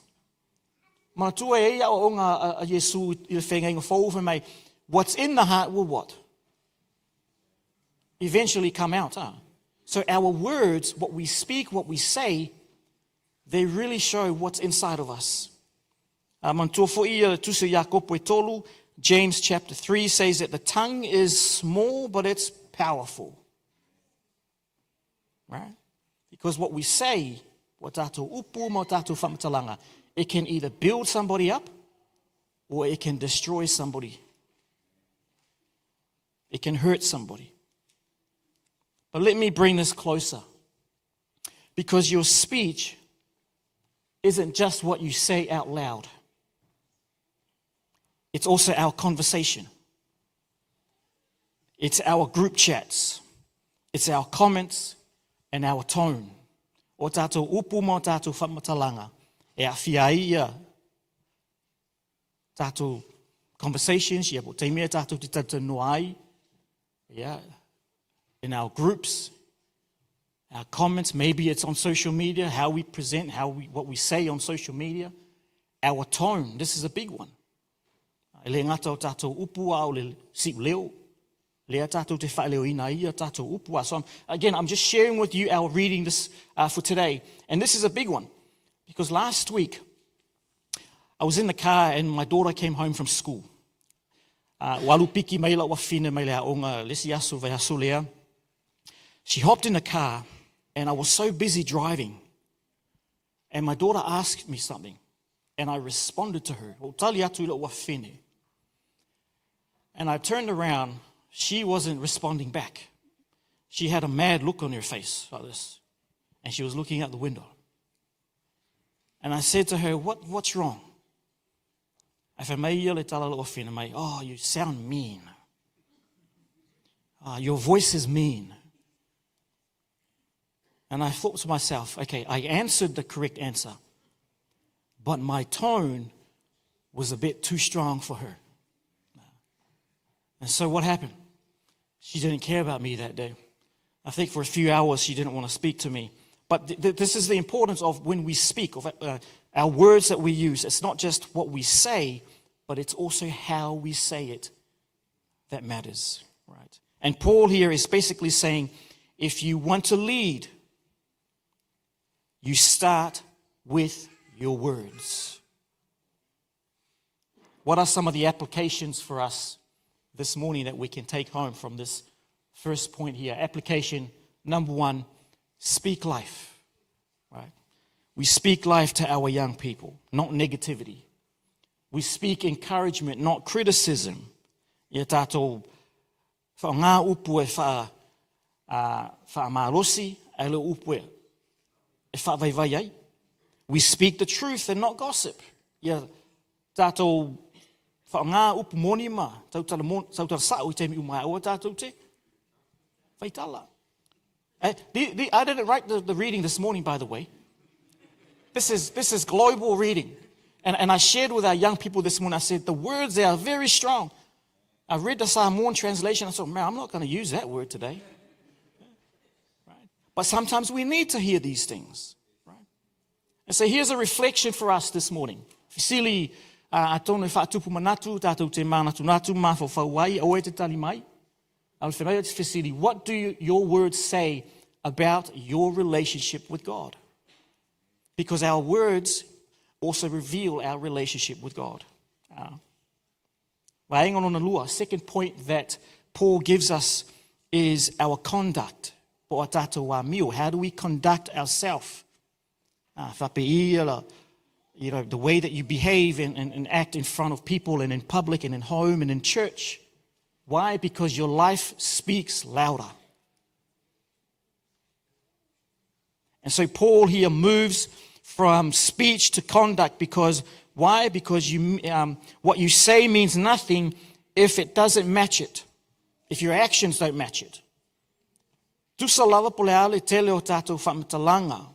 Manatua e ia o nga a Iesu i le feagaiga fou fai mai, what's in the heart will what? Eventually come out. Huh? So our words, what we speak, what we say, they really show what's inside of us. Manatua fo'i ia le tusi Iakopo e tolu, James chapter 3 says that the tongue is small, but it's powerful. Right? Because what we say, o tātou upu ma o tātou faamatalaga, it can either build somebody up or it can destroy somebody. It can hurt somebody. But let me bring this closer. Because your speech isn't just what you say out loud. It's also our conversation. It's our group chats. It's our comments and our tone. O tātou upu ma o tātou faamatalaga. E aafia ai ia tātou conversations, ia po taimi e tātou te talatalanoa ai. Yeah. In our groups, our comments, maybe it's on social media, how we present, what we say on social media. Our tone, this is a big one. E le gata o tātou upu a o le si'uleo. Lea tātou te faaleoina ia tātou upu a. So again, I'm just sharing with you our reading this for today. And this is a big one. Because last week, I was in the car and my daughter came home from school. Ua alu piki mai la'u afafine mai le aoga le isi aso vaiaso lea. She hopped in the car and I was so busy driving. And my daughter asked me something and I responded to her. Ua tali atu i la'u afafine. And I turned around, she wasn't responding back. She had a mad look on her face like this. And she was looking out the window. And I said to her, What's wrong?" Ae fai mai ia le tala la'u afafine mai, "Oh, you sound mean. Your voice is mean." And I thought to myself, okay, I answered the correct answer, but my tone was a bit too strong for her. And so what happened? She didn't care about me that day. I think for a few hours she didn't want to speak to me. But this is the importance of when we speak, of our words that we use. It's not just what we say, but it's also how we say it that matters, right? And Paul here is basically saying if you want to lead, you start with your words. What are some of the applications for us this morning that we can take home from this first point here? Application number one: speak life, right? We speak life to our young people, not negativity. We speak encouragement, not criticism. Ia tātou faaaoga upu e faamalosi, ae le upu e faavaivai ai. We speak the truth and not gossip. Ia tātou faaaoga upu moni ma tautala sa'o i taimi uma e aua tātou te faitala. I didn't write the reading this morning, by the way. This is global reading. And I shared with our young people this morning, I said, the words there are very strong. I read the Samoan translation. I thought, man, I'm not going to use that word today. Right? But sometimes we need to hear these things. Right? And so here's a reflection for us this morning. Fesili, atonu e whaatupu manatu, tātou te mānatunatu, mawhawhau ai, aua e te tali mai. A o le whenau te fesili, what do your words say about your relationship with God? Because our words also reveal our relationship with God. Vaega lona lua, second point that Paul gives us is our conduct. Po o tātou amio. How do we conduct ourselves? The way that you behave and act in front of people and in public and in home and in church. Why? Because your life speaks louder. And so Paul here moves from speech to conduct because, why? Because what you say means nothing if it doesn't match it, if your actions don't match it. Tusa lava po le a le tele o tātou whamatalanga,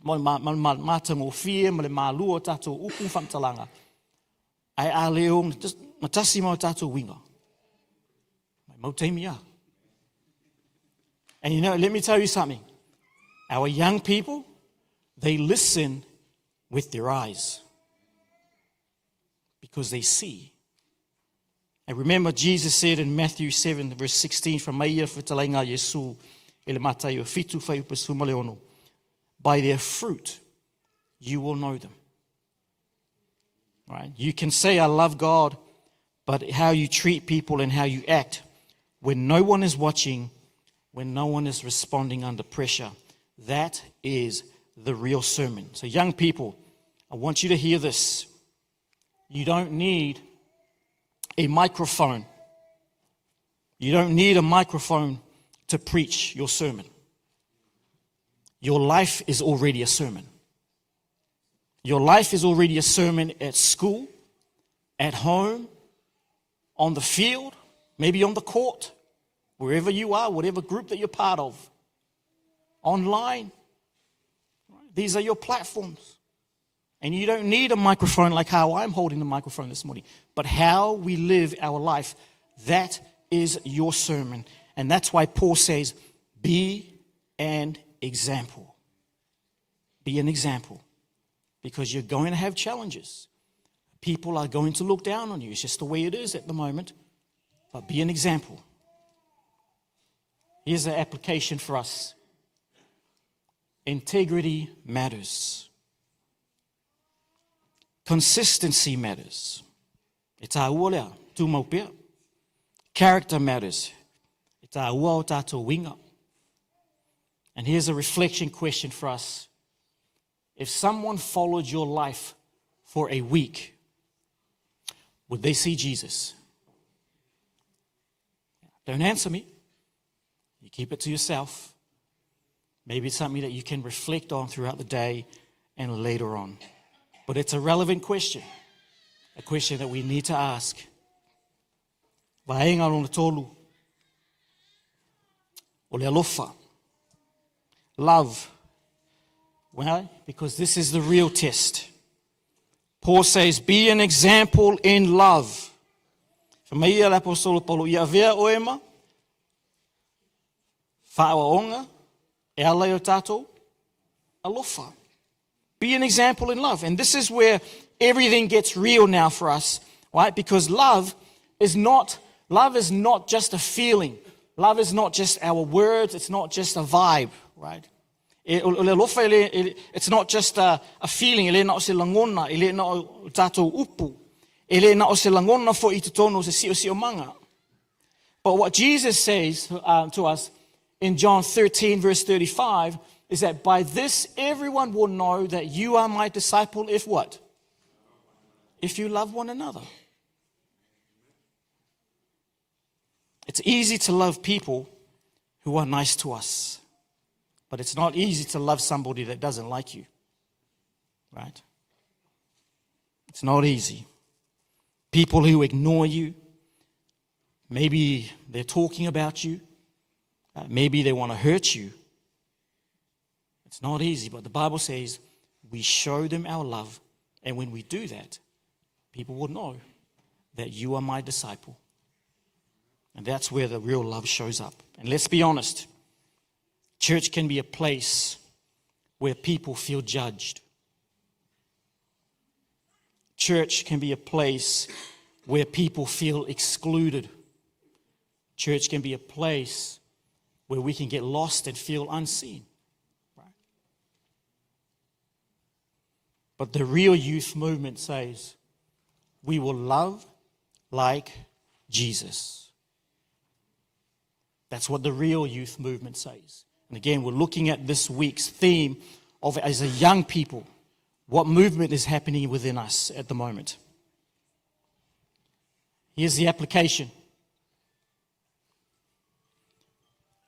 mo le matagofie ma le malua o tātou upu whamatalanga, ai a leo matasi ma o tātou winga. Mai mau taimi a. And let me tell you something. Our young people, they listen with their eyes because they see. And remember, Jesus said in Matthew 7, verse 16, fai mai le fetalaiga a Iesu, i le Mataio 7 fuaiupu 16, by their fruit you will know them. Right? You can say, I love God, but how you treat people and how you act when no one is watching, when no one is responding under pressure, that is the real sermon. So, young people, I want you to hear this. You don't need a microphone. You don't need a microphone to preach your sermon. Your life is already a sermon. Your life is already a sermon at school, at home, on the field, maybe on the court, wherever you are, whatever group that you're part of, online. These are your platforms. And you don't need a microphone like how I'm holding the microphone this morning, but how we live our life, that is your sermon. And that's why Paul says, be an example. Be an example. Because you're going to have challenges. People are going to look down on you. It's just the way it is at the moment. But be an example. Here's an application for us. Integrity matters. Consistency matters. E tāua lea, tūmau pea. Character matters. E tāua o tātou winga. And here's a reflection question for us. If someone followed your life for a week, would they see Jesus? Don't answer me. You keep it to yourself. Maybe it's something that you can reflect on throughout the day and later on. But it's a relevant question, a question that we need to ask. Vaega lona tolu. O le alofa. Love. Why? Because this is the real test. Paul says, be an example in love. Fai mai le aposetolo Paulo, ia avea oe ma, faaoaoga, e ala i o tātou, alofa. Be an example in love. And this is where everything gets real now for us, right? Because love is not just a feeling. Love is not just our words. It's not just a vibe, right? E, o le alofa it's not just a feeling, e le na o se lagona, e le na o tātou upu, e le na o se lagona foi i totonu o se siosiomaga. But what Jesus says to us in John 13, verse 35, is that by this everyone will know that you are my disciple if what? If you love one another. It's easy to love people who are nice to us, but it's not easy to love somebody that doesn't like you. Right? It's not easy. People who ignore you, maybe they're talking about you, maybe they want to hurt you. It's not easy, but the Bible says we show them our love, and when we do that, people will know that you are my disciple. And that's where the real love shows up. And let's be honest. Church can be a place where people feel judged. Church can be a place where people feel excluded. Church can be a place where we can get lost and feel unseen. Right? But the real youth movement says we will love like Jesus. That's what the real youth movement says. And again, we're looking at this week's theme of as a young people, what movement is happening within us at the moment. Here's the application.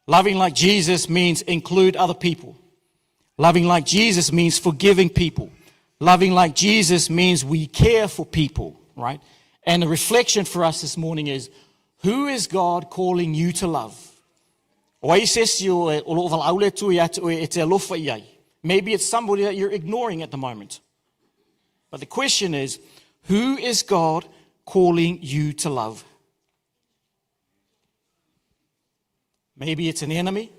Loving like Jesus means include other people. Loving like Jesus means forgiving people. Loving like Jesus means we care for people, right? And the reflection for us this morning is who is God calling you to love? O ai se isi o o loo valaau le Atua ia te oe e te alofa i ai. Maybe it's somebody that you're ignoring at the moment. But the question is, who is God calling you to love? Maybe it's an enemy.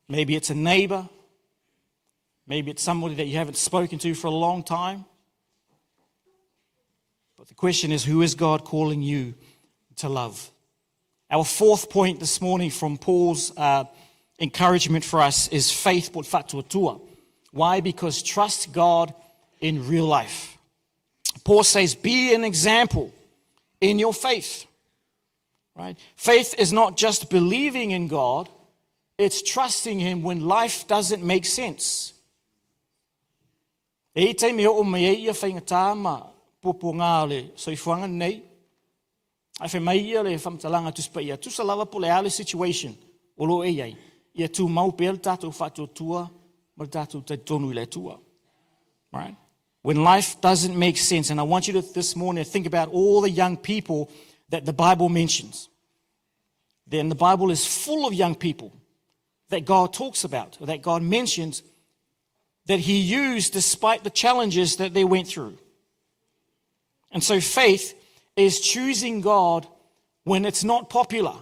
Maybe it's a neighbor. Maybe it's somebody that you haven't spoken to for a long time. But the question is, who is God calling you to love? Our fourth point this morning from Paul's encouragement for us is faith but fatuatua. Why? Because trust God in real life. Paul says, be an example in your faith. Right? Faith is not just believing in God, it's trusting Him when life doesn't make sense. E i taimi o mai ai ia whaingatā ma puapuangā o le soifuaga nei, ae fai mai ia le faamatalaga Tusi Paia, tusa lava po o le a le situation o lo o e i ai, ia tumau pea le tatou faatuatua ma le tatou talitonu i le Atua. Right? When life doesn't make sense, and I want you to this morning to think about all the young people that the Bible mentions. Then the Bible is full of young people that God talks about, or that God mentions, that He used despite the challenges that they went through. And so faith is choosing God when it's not popular.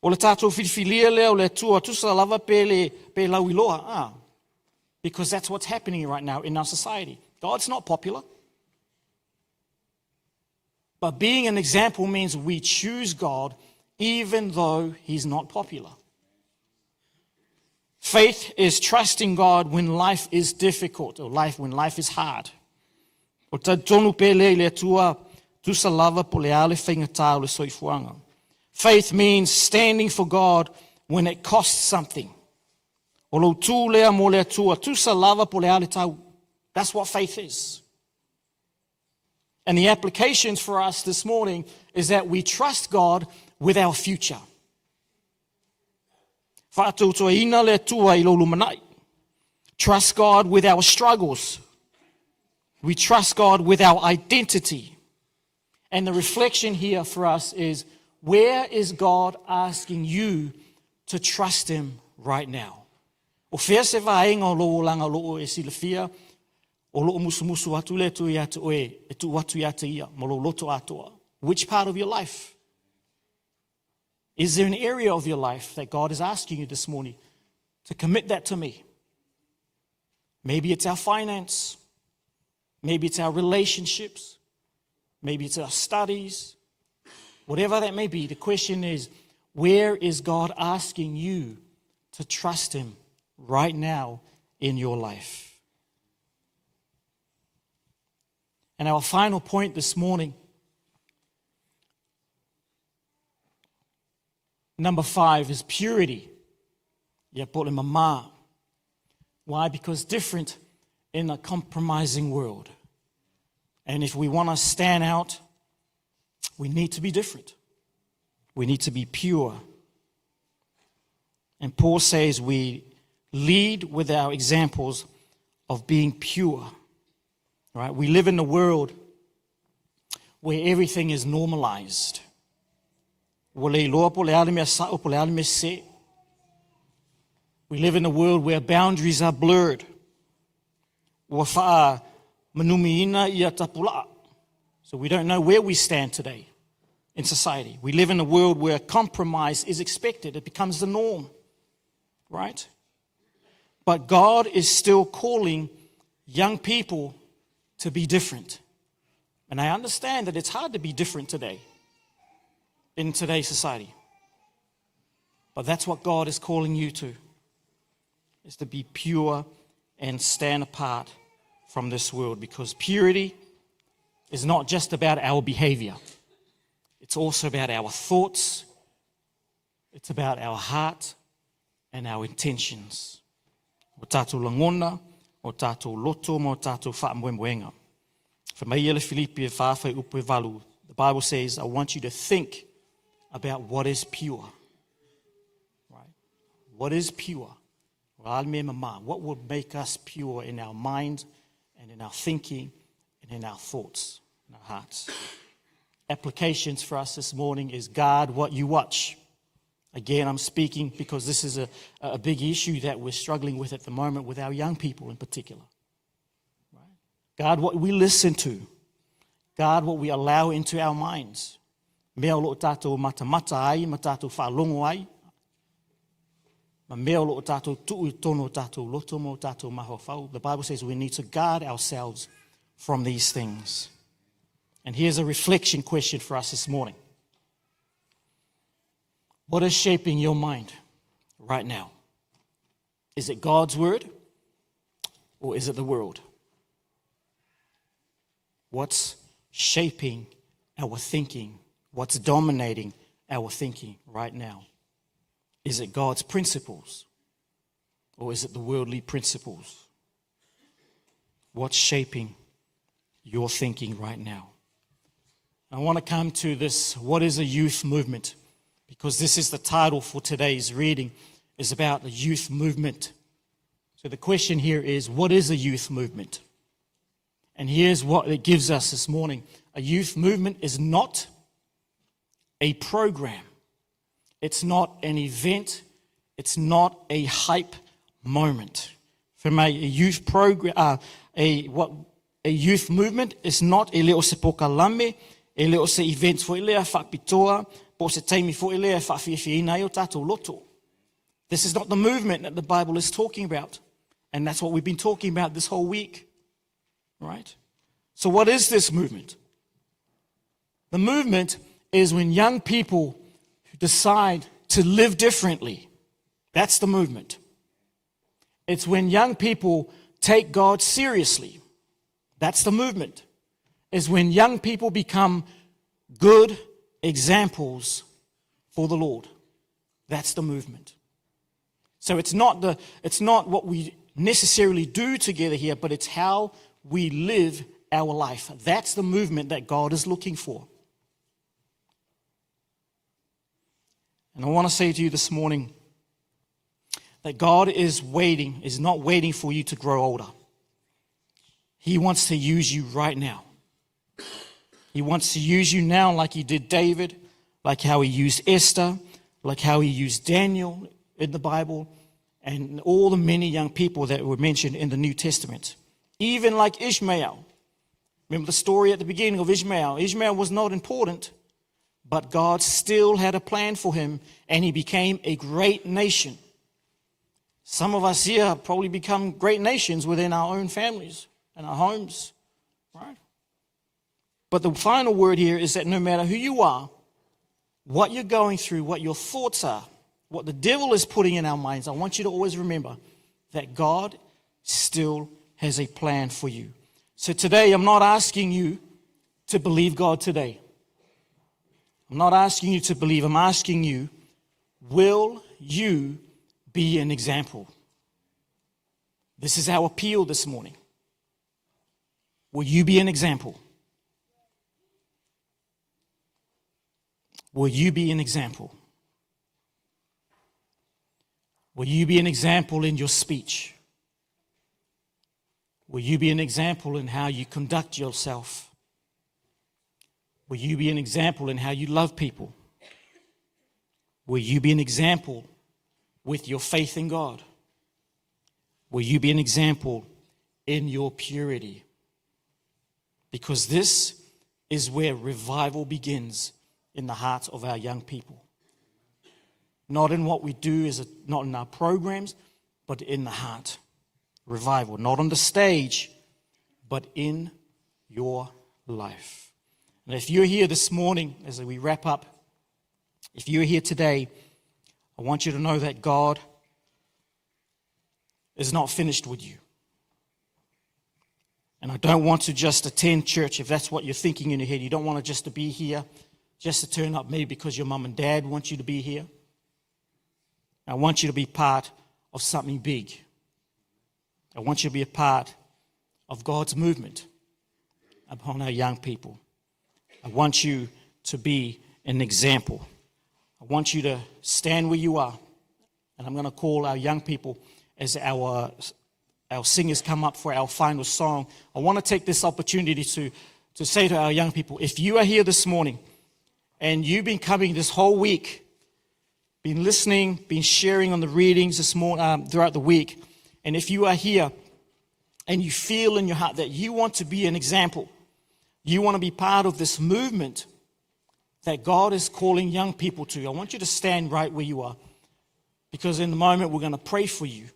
O le tātou whiriwhiria lea o le Atua tusa lava pe, le, pe lauiloa. Ah, because that's what's happening right now in our society. God's not popular. But being an example means we choose God even though he's not popular. Faith is trusting God when life is difficult or life when life is hard. O talitonu pea lea i le Atua, tusa lava po o le a le faigata o le soifuaga. Faith means standing for God when it costs something. O lou tū lea mo le Atua, tusa lava po o le a le tau. That's what faith is. And the applications for us this morning is that we trust God with our future. Faatuatuaina le Atua i lou lumanai. Trust God with our struggles. We trust God with our identity. And the reflection here for us is where is God asking you to trust Him right now? O fea se vaega o lou olaga o loo e silafia, o loo musumusu atu le Atua ia te oe, e tuu atu ia te ia, ma lou loto atoa. Which part of your life? Is there an area of your life that God is asking you this morning to commit that to me? Maybe it's our finance. Maybe it's our relationships. Maybe it's our studies. Whatever that may be, the question is where is God asking you to trust Him right now in your life? And our final point this morning, number 5, is purity. Ia po le mama. Why? Because different in a compromising world. And if we want to stand out, we need to be different. We need to be pure. And Paul says we lead with our examples of being pure. Right? We live in a world where everything is normalized. Ua le iloa po o le a le mea sa'o po o le a le mea sese. We live in a world where boundaries are blurred. Ua faamanumiina ia tapulaa. So we don't know where we stand today. in society. We live in a world where compromise is expected. It becomes the norm, right? But God is still calling young people to be different. And I understand that it's hard to be different today in today's society. But that's what God is calling you to, is to be pure and stand apart from this world, because purity is not just about our behavior. It's also about our thoughts. It's about our heart and our intentions. O tātou lagona, o tātou loto, ma o tātou faamoemoega. Fai mai ia le Filipi e 4 fuaiupu e 8. The Bible says, I want you to think about what is pure. Right? What is pure? What would make us pure in our mind and in our thinking and in our thoughts and our hearts? Applications for us this morning is guard what you watch. Again, I'm speaking because this is a big issue that we're struggling with at the moment with our young people in particular. Right? Guard what we listen to. Guard what we allow into our minds. Mea o lo o tātou matamata ai, ma tātou whaalongo ai. Ma mea o lo o tātou tuu i totonu o tātou loto ma o tātou mafaufau. The Bible says we need to guard ourselves from these things. And here's a reflection question for us this morning. What is shaping your mind right now? Is it God's word or is it the world? What's shaping our thinking? What's dominating our thinking right now? Is it God's principles or is it the worldly principles? What's shaping your thinking right now? I want to come to this, what is a youth movement? Because this is the title for today's reading, is about the youth movement. So the question here is, what is a youth movement? And here's what it gives us this morning. A youth movement is not a program. It's not an event. It's not a hype moment. From a youth program, a, what, a youth movement is not e le o se polokalame, e le o se event foi lea faapitoa, po o se taimi foi lea faafiafiaina ai o tātou loto. This is not the movement that the Bible is talking about. And that's what we've been talking about this whole week. Right? So what is this movement? The movement is when young people decide to live differently. That's the movement. It's when young people take God seriously. That's the movement. Is when young people become good examples for the Lord. That's the movement. So it's not what we necessarily do together here, but it's how we live our life. That's the movement that God is looking for. And I want to say to you this morning that God is not waiting for you to grow older. He wants to use you right now. He wants to use you now like he did David, like how he used Esther, like how he used Daniel in the Bible, and all the many young people that were mentioned in the New Testament. Even like Ishmael. Remember the story at the beginning of Ishmael. Ishmael was not important, but God still had a plan for him, and he became a great nation. Some of us here have probably become great nations within our own families and our homes, right? But the final word here is that no matter who you are, what you're going through, what your thoughts are, what the devil is putting in our minds, I want you to always remember that God still has a plan for you. So today, I'm not asking you to believe God today. I'm not asking you to believe. I'm asking you, will you be an example? This is our appeal this morning. Will you be an example? Will you be an example? Will you be an example in your speech? Will you be an example in how you conduct yourself? Will you be an example in how you love people? Will you be an example with your faith in God? Will you be an example in your purity? Because this is where revival begins in the hearts of our young people. Not in what we do, as a, not in our programs, but in the heart. Revival, not on the stage, but in your life. And if you're here this morning, as we wrap up, if you're here today, I want you to know that God is not finished with you. And I don't want to just attend church if that's what you're thinking in your head. You don't want to just to be here, just to turn up maybe because your mum and dad want you to be here. I want you to be part of something big. I want you to be a part of God's movement upon our young people. I want you to be an example. I want you to stand where you are. And I'm going to call our young people as our singers come up for our final song. I want to take this opportunity to say to our young people, if you are here this morning and you've been coming this whole week, been listening, been sharing on the readings this morning, throughout the week, and if you are here and you feel in your heart that you want to be an example, you want to be part of this movement that God is calling young people to, I want you to stand right where you are, because in the moment we're going to pray for you.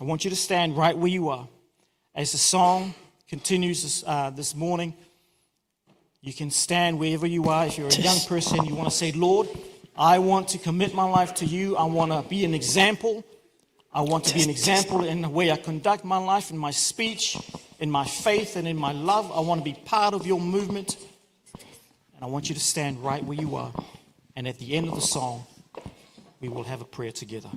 I want you to stand right where you are. As the song continues this morning, you can stand wherever you are. If you're a young person, you want to say, "Lord, I want to commit my life to you. I want to be an example. I want to be an example in the way I conduct my life, in my speech, in my faith, and in my love. I want to be part of your movement." And I want you to stand right where you are. And at the end of the song, we will have a prayer together.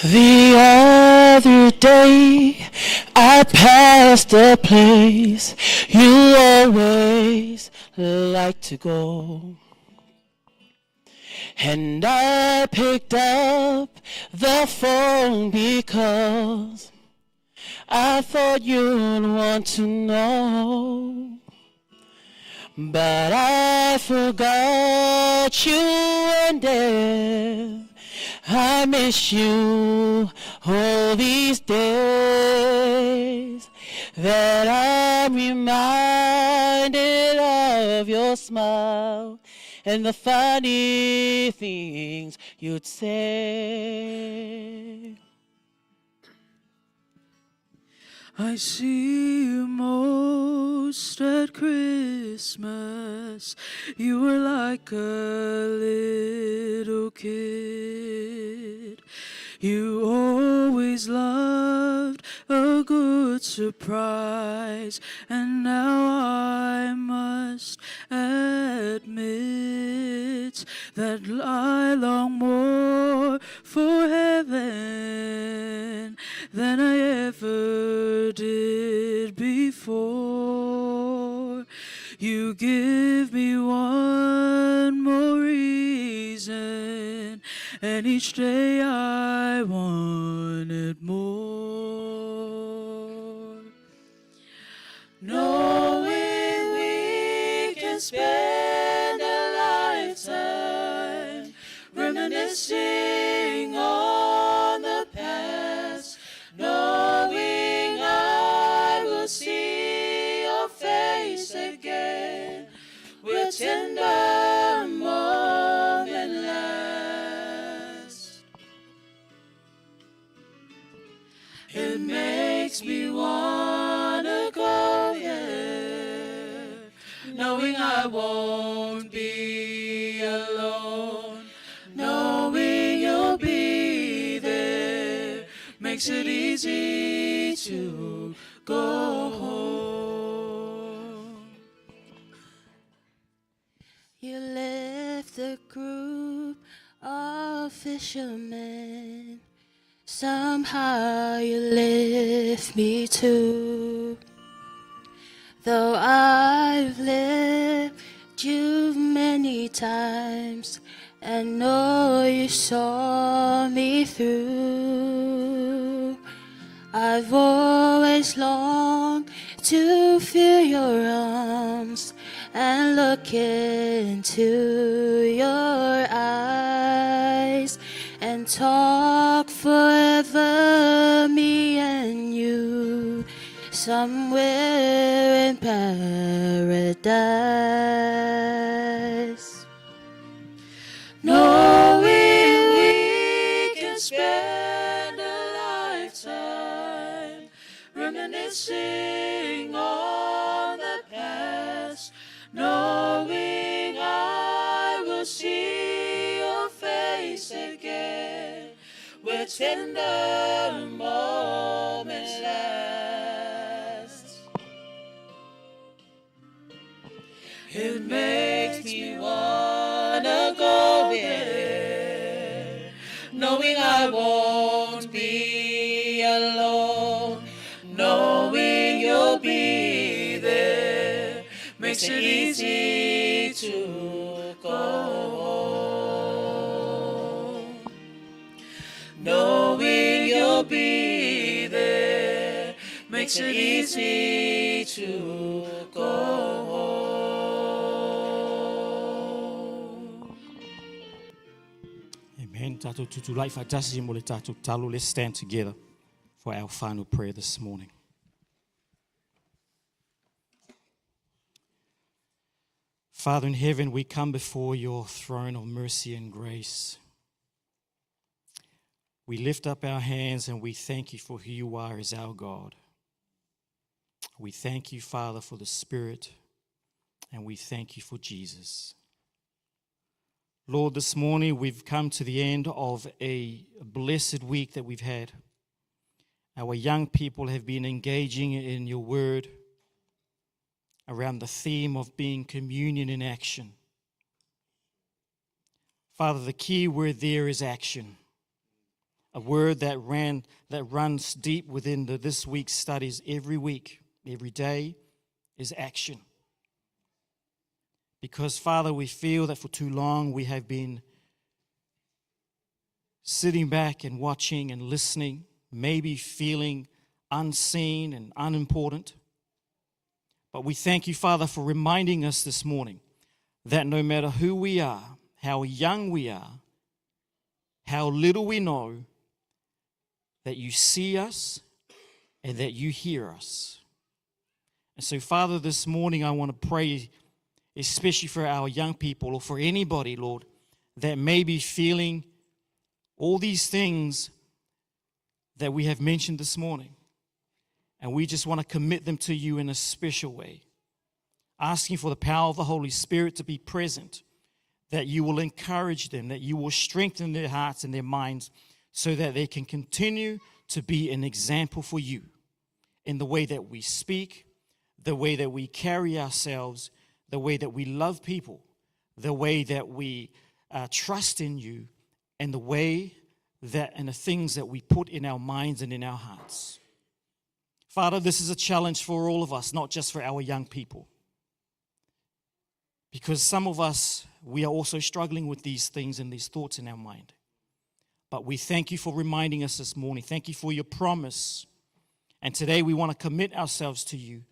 The other day I passed a place you always like to go. And I picked up the phone because I thought you'd want to know. But I forgot you and there. I miss you all these days that I'm reminded of your smile and the funny things you'd say. I see you most at Christmas. You were like a little kid. You always loved a good surprise, and now I must admit that I long more for heaven than I ever did before. You give me one more reason, and each day I want it more. Knowing we can spend a lifetime reminiscing on the past, knowing I will see your face again, will tender moment last. It makes me wanna go there, knowing I won't be alone, knowing you'll be there makes it easy to go home. You left the group of fishermen. Somehow you left me too. Though I've left you many times and know you saw me through. I've always longed to feel your arms and look into your eyes. talk forever, me and you, somewhere in paradise. Knowing we can spend a lifetime reminiscing on the past, knowing I will see your face again, where tender moments last. It makes me wanna go there, knowing I won't be alone, knowing you'll be there, makes it easy to go home. Knowing you'll be there makes it easy to go home. Amen. Tatou tutulai faatasi mo le tatou tatalo. Let's stand together for our final prayer this morning. Father in heaven, we come before your throne of mercy and grace. We lift up our hands and we thank you for who you are as our God. We thank you, Father, for the Spirit, and we thank you for Jesus. Lord, this morning we've come to the end of a blessed week that we've had. Our young people have been engaging in your word around the theme of being communion in action. Father, the key word there is action, a word that runs deep within this week's studies every week, every day, is action. Because, Father, we feel that for too long we have been sitting back and watching and listening, maybe feeling unseen and unimportant. But we thank you, Father, for reminding us this morning that no matter who we are, how young we are, how little we know, that you see us and that you hear us. And so, Father, this morning I want to pray, especially for our young people or for anybody, Lord, that may be feeling all these things that we have mentioned this morning. And we just want to commit them to you in a special way, asking for the power of the Holy Spirit to be present, that you will encourage them, that you will strengthen their hearts and their minds so that they can continue to be an example for you in the way that we speak, the way that we carry ourselves, the way that we love people, the way that we trust in you, and the way that and the things that we put in our minds and in our hearts. Father, this is a challenge for all of us, not just for our young people. Because some of us, we are also struggling with these things and these thoughts in our mind. But we thank you for reminding us this morning. Thank you for your promise. And today we want to commit ourselves to you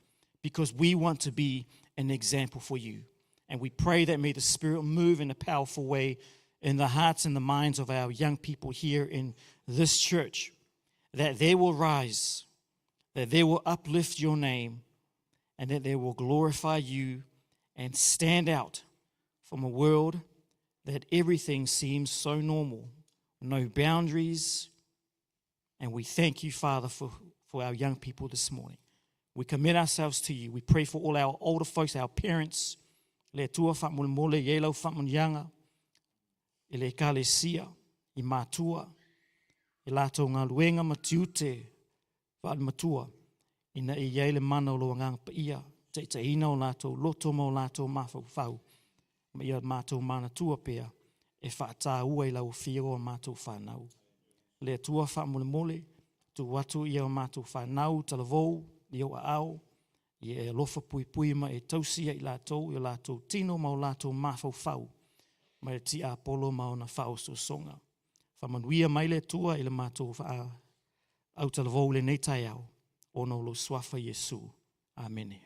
because we want to be an example for you. And we pray that may the Spirit move in a powerful way in the hearts and the minds of our young people here in this church, that they will rise, that they will uplift your name, and that they will glorify you and stand out from a world that everything seems so normal, no boundaries. And we thank you, Father, for our young people this morning. We commit ourselves to you. We pray for all our older folks, our parents, le Atua faamolemole i ai lau faamanuiaga i le ekalesia, i matua, i latou galuega ma tiute faale-matua, ina ia i ai le mana o lou Agaga Paia, taitaiina o latou loto ma o latou mafaufau, ma ia matou manatua pea e faataua i lau afio o matou fanau. Le Atua faamolemole, tuu atu ia o matou fanau, talavou, i ou aao, ia e alofa puipui ma e tausi ia i latou, i o latou tino ma o latou mafaufau, mai le tiapolo ma ona faaosoosoga. Faamanuia mai le Atua i le matou autalavou i lenei taeao, ona o lou suafa Iesu. Amene.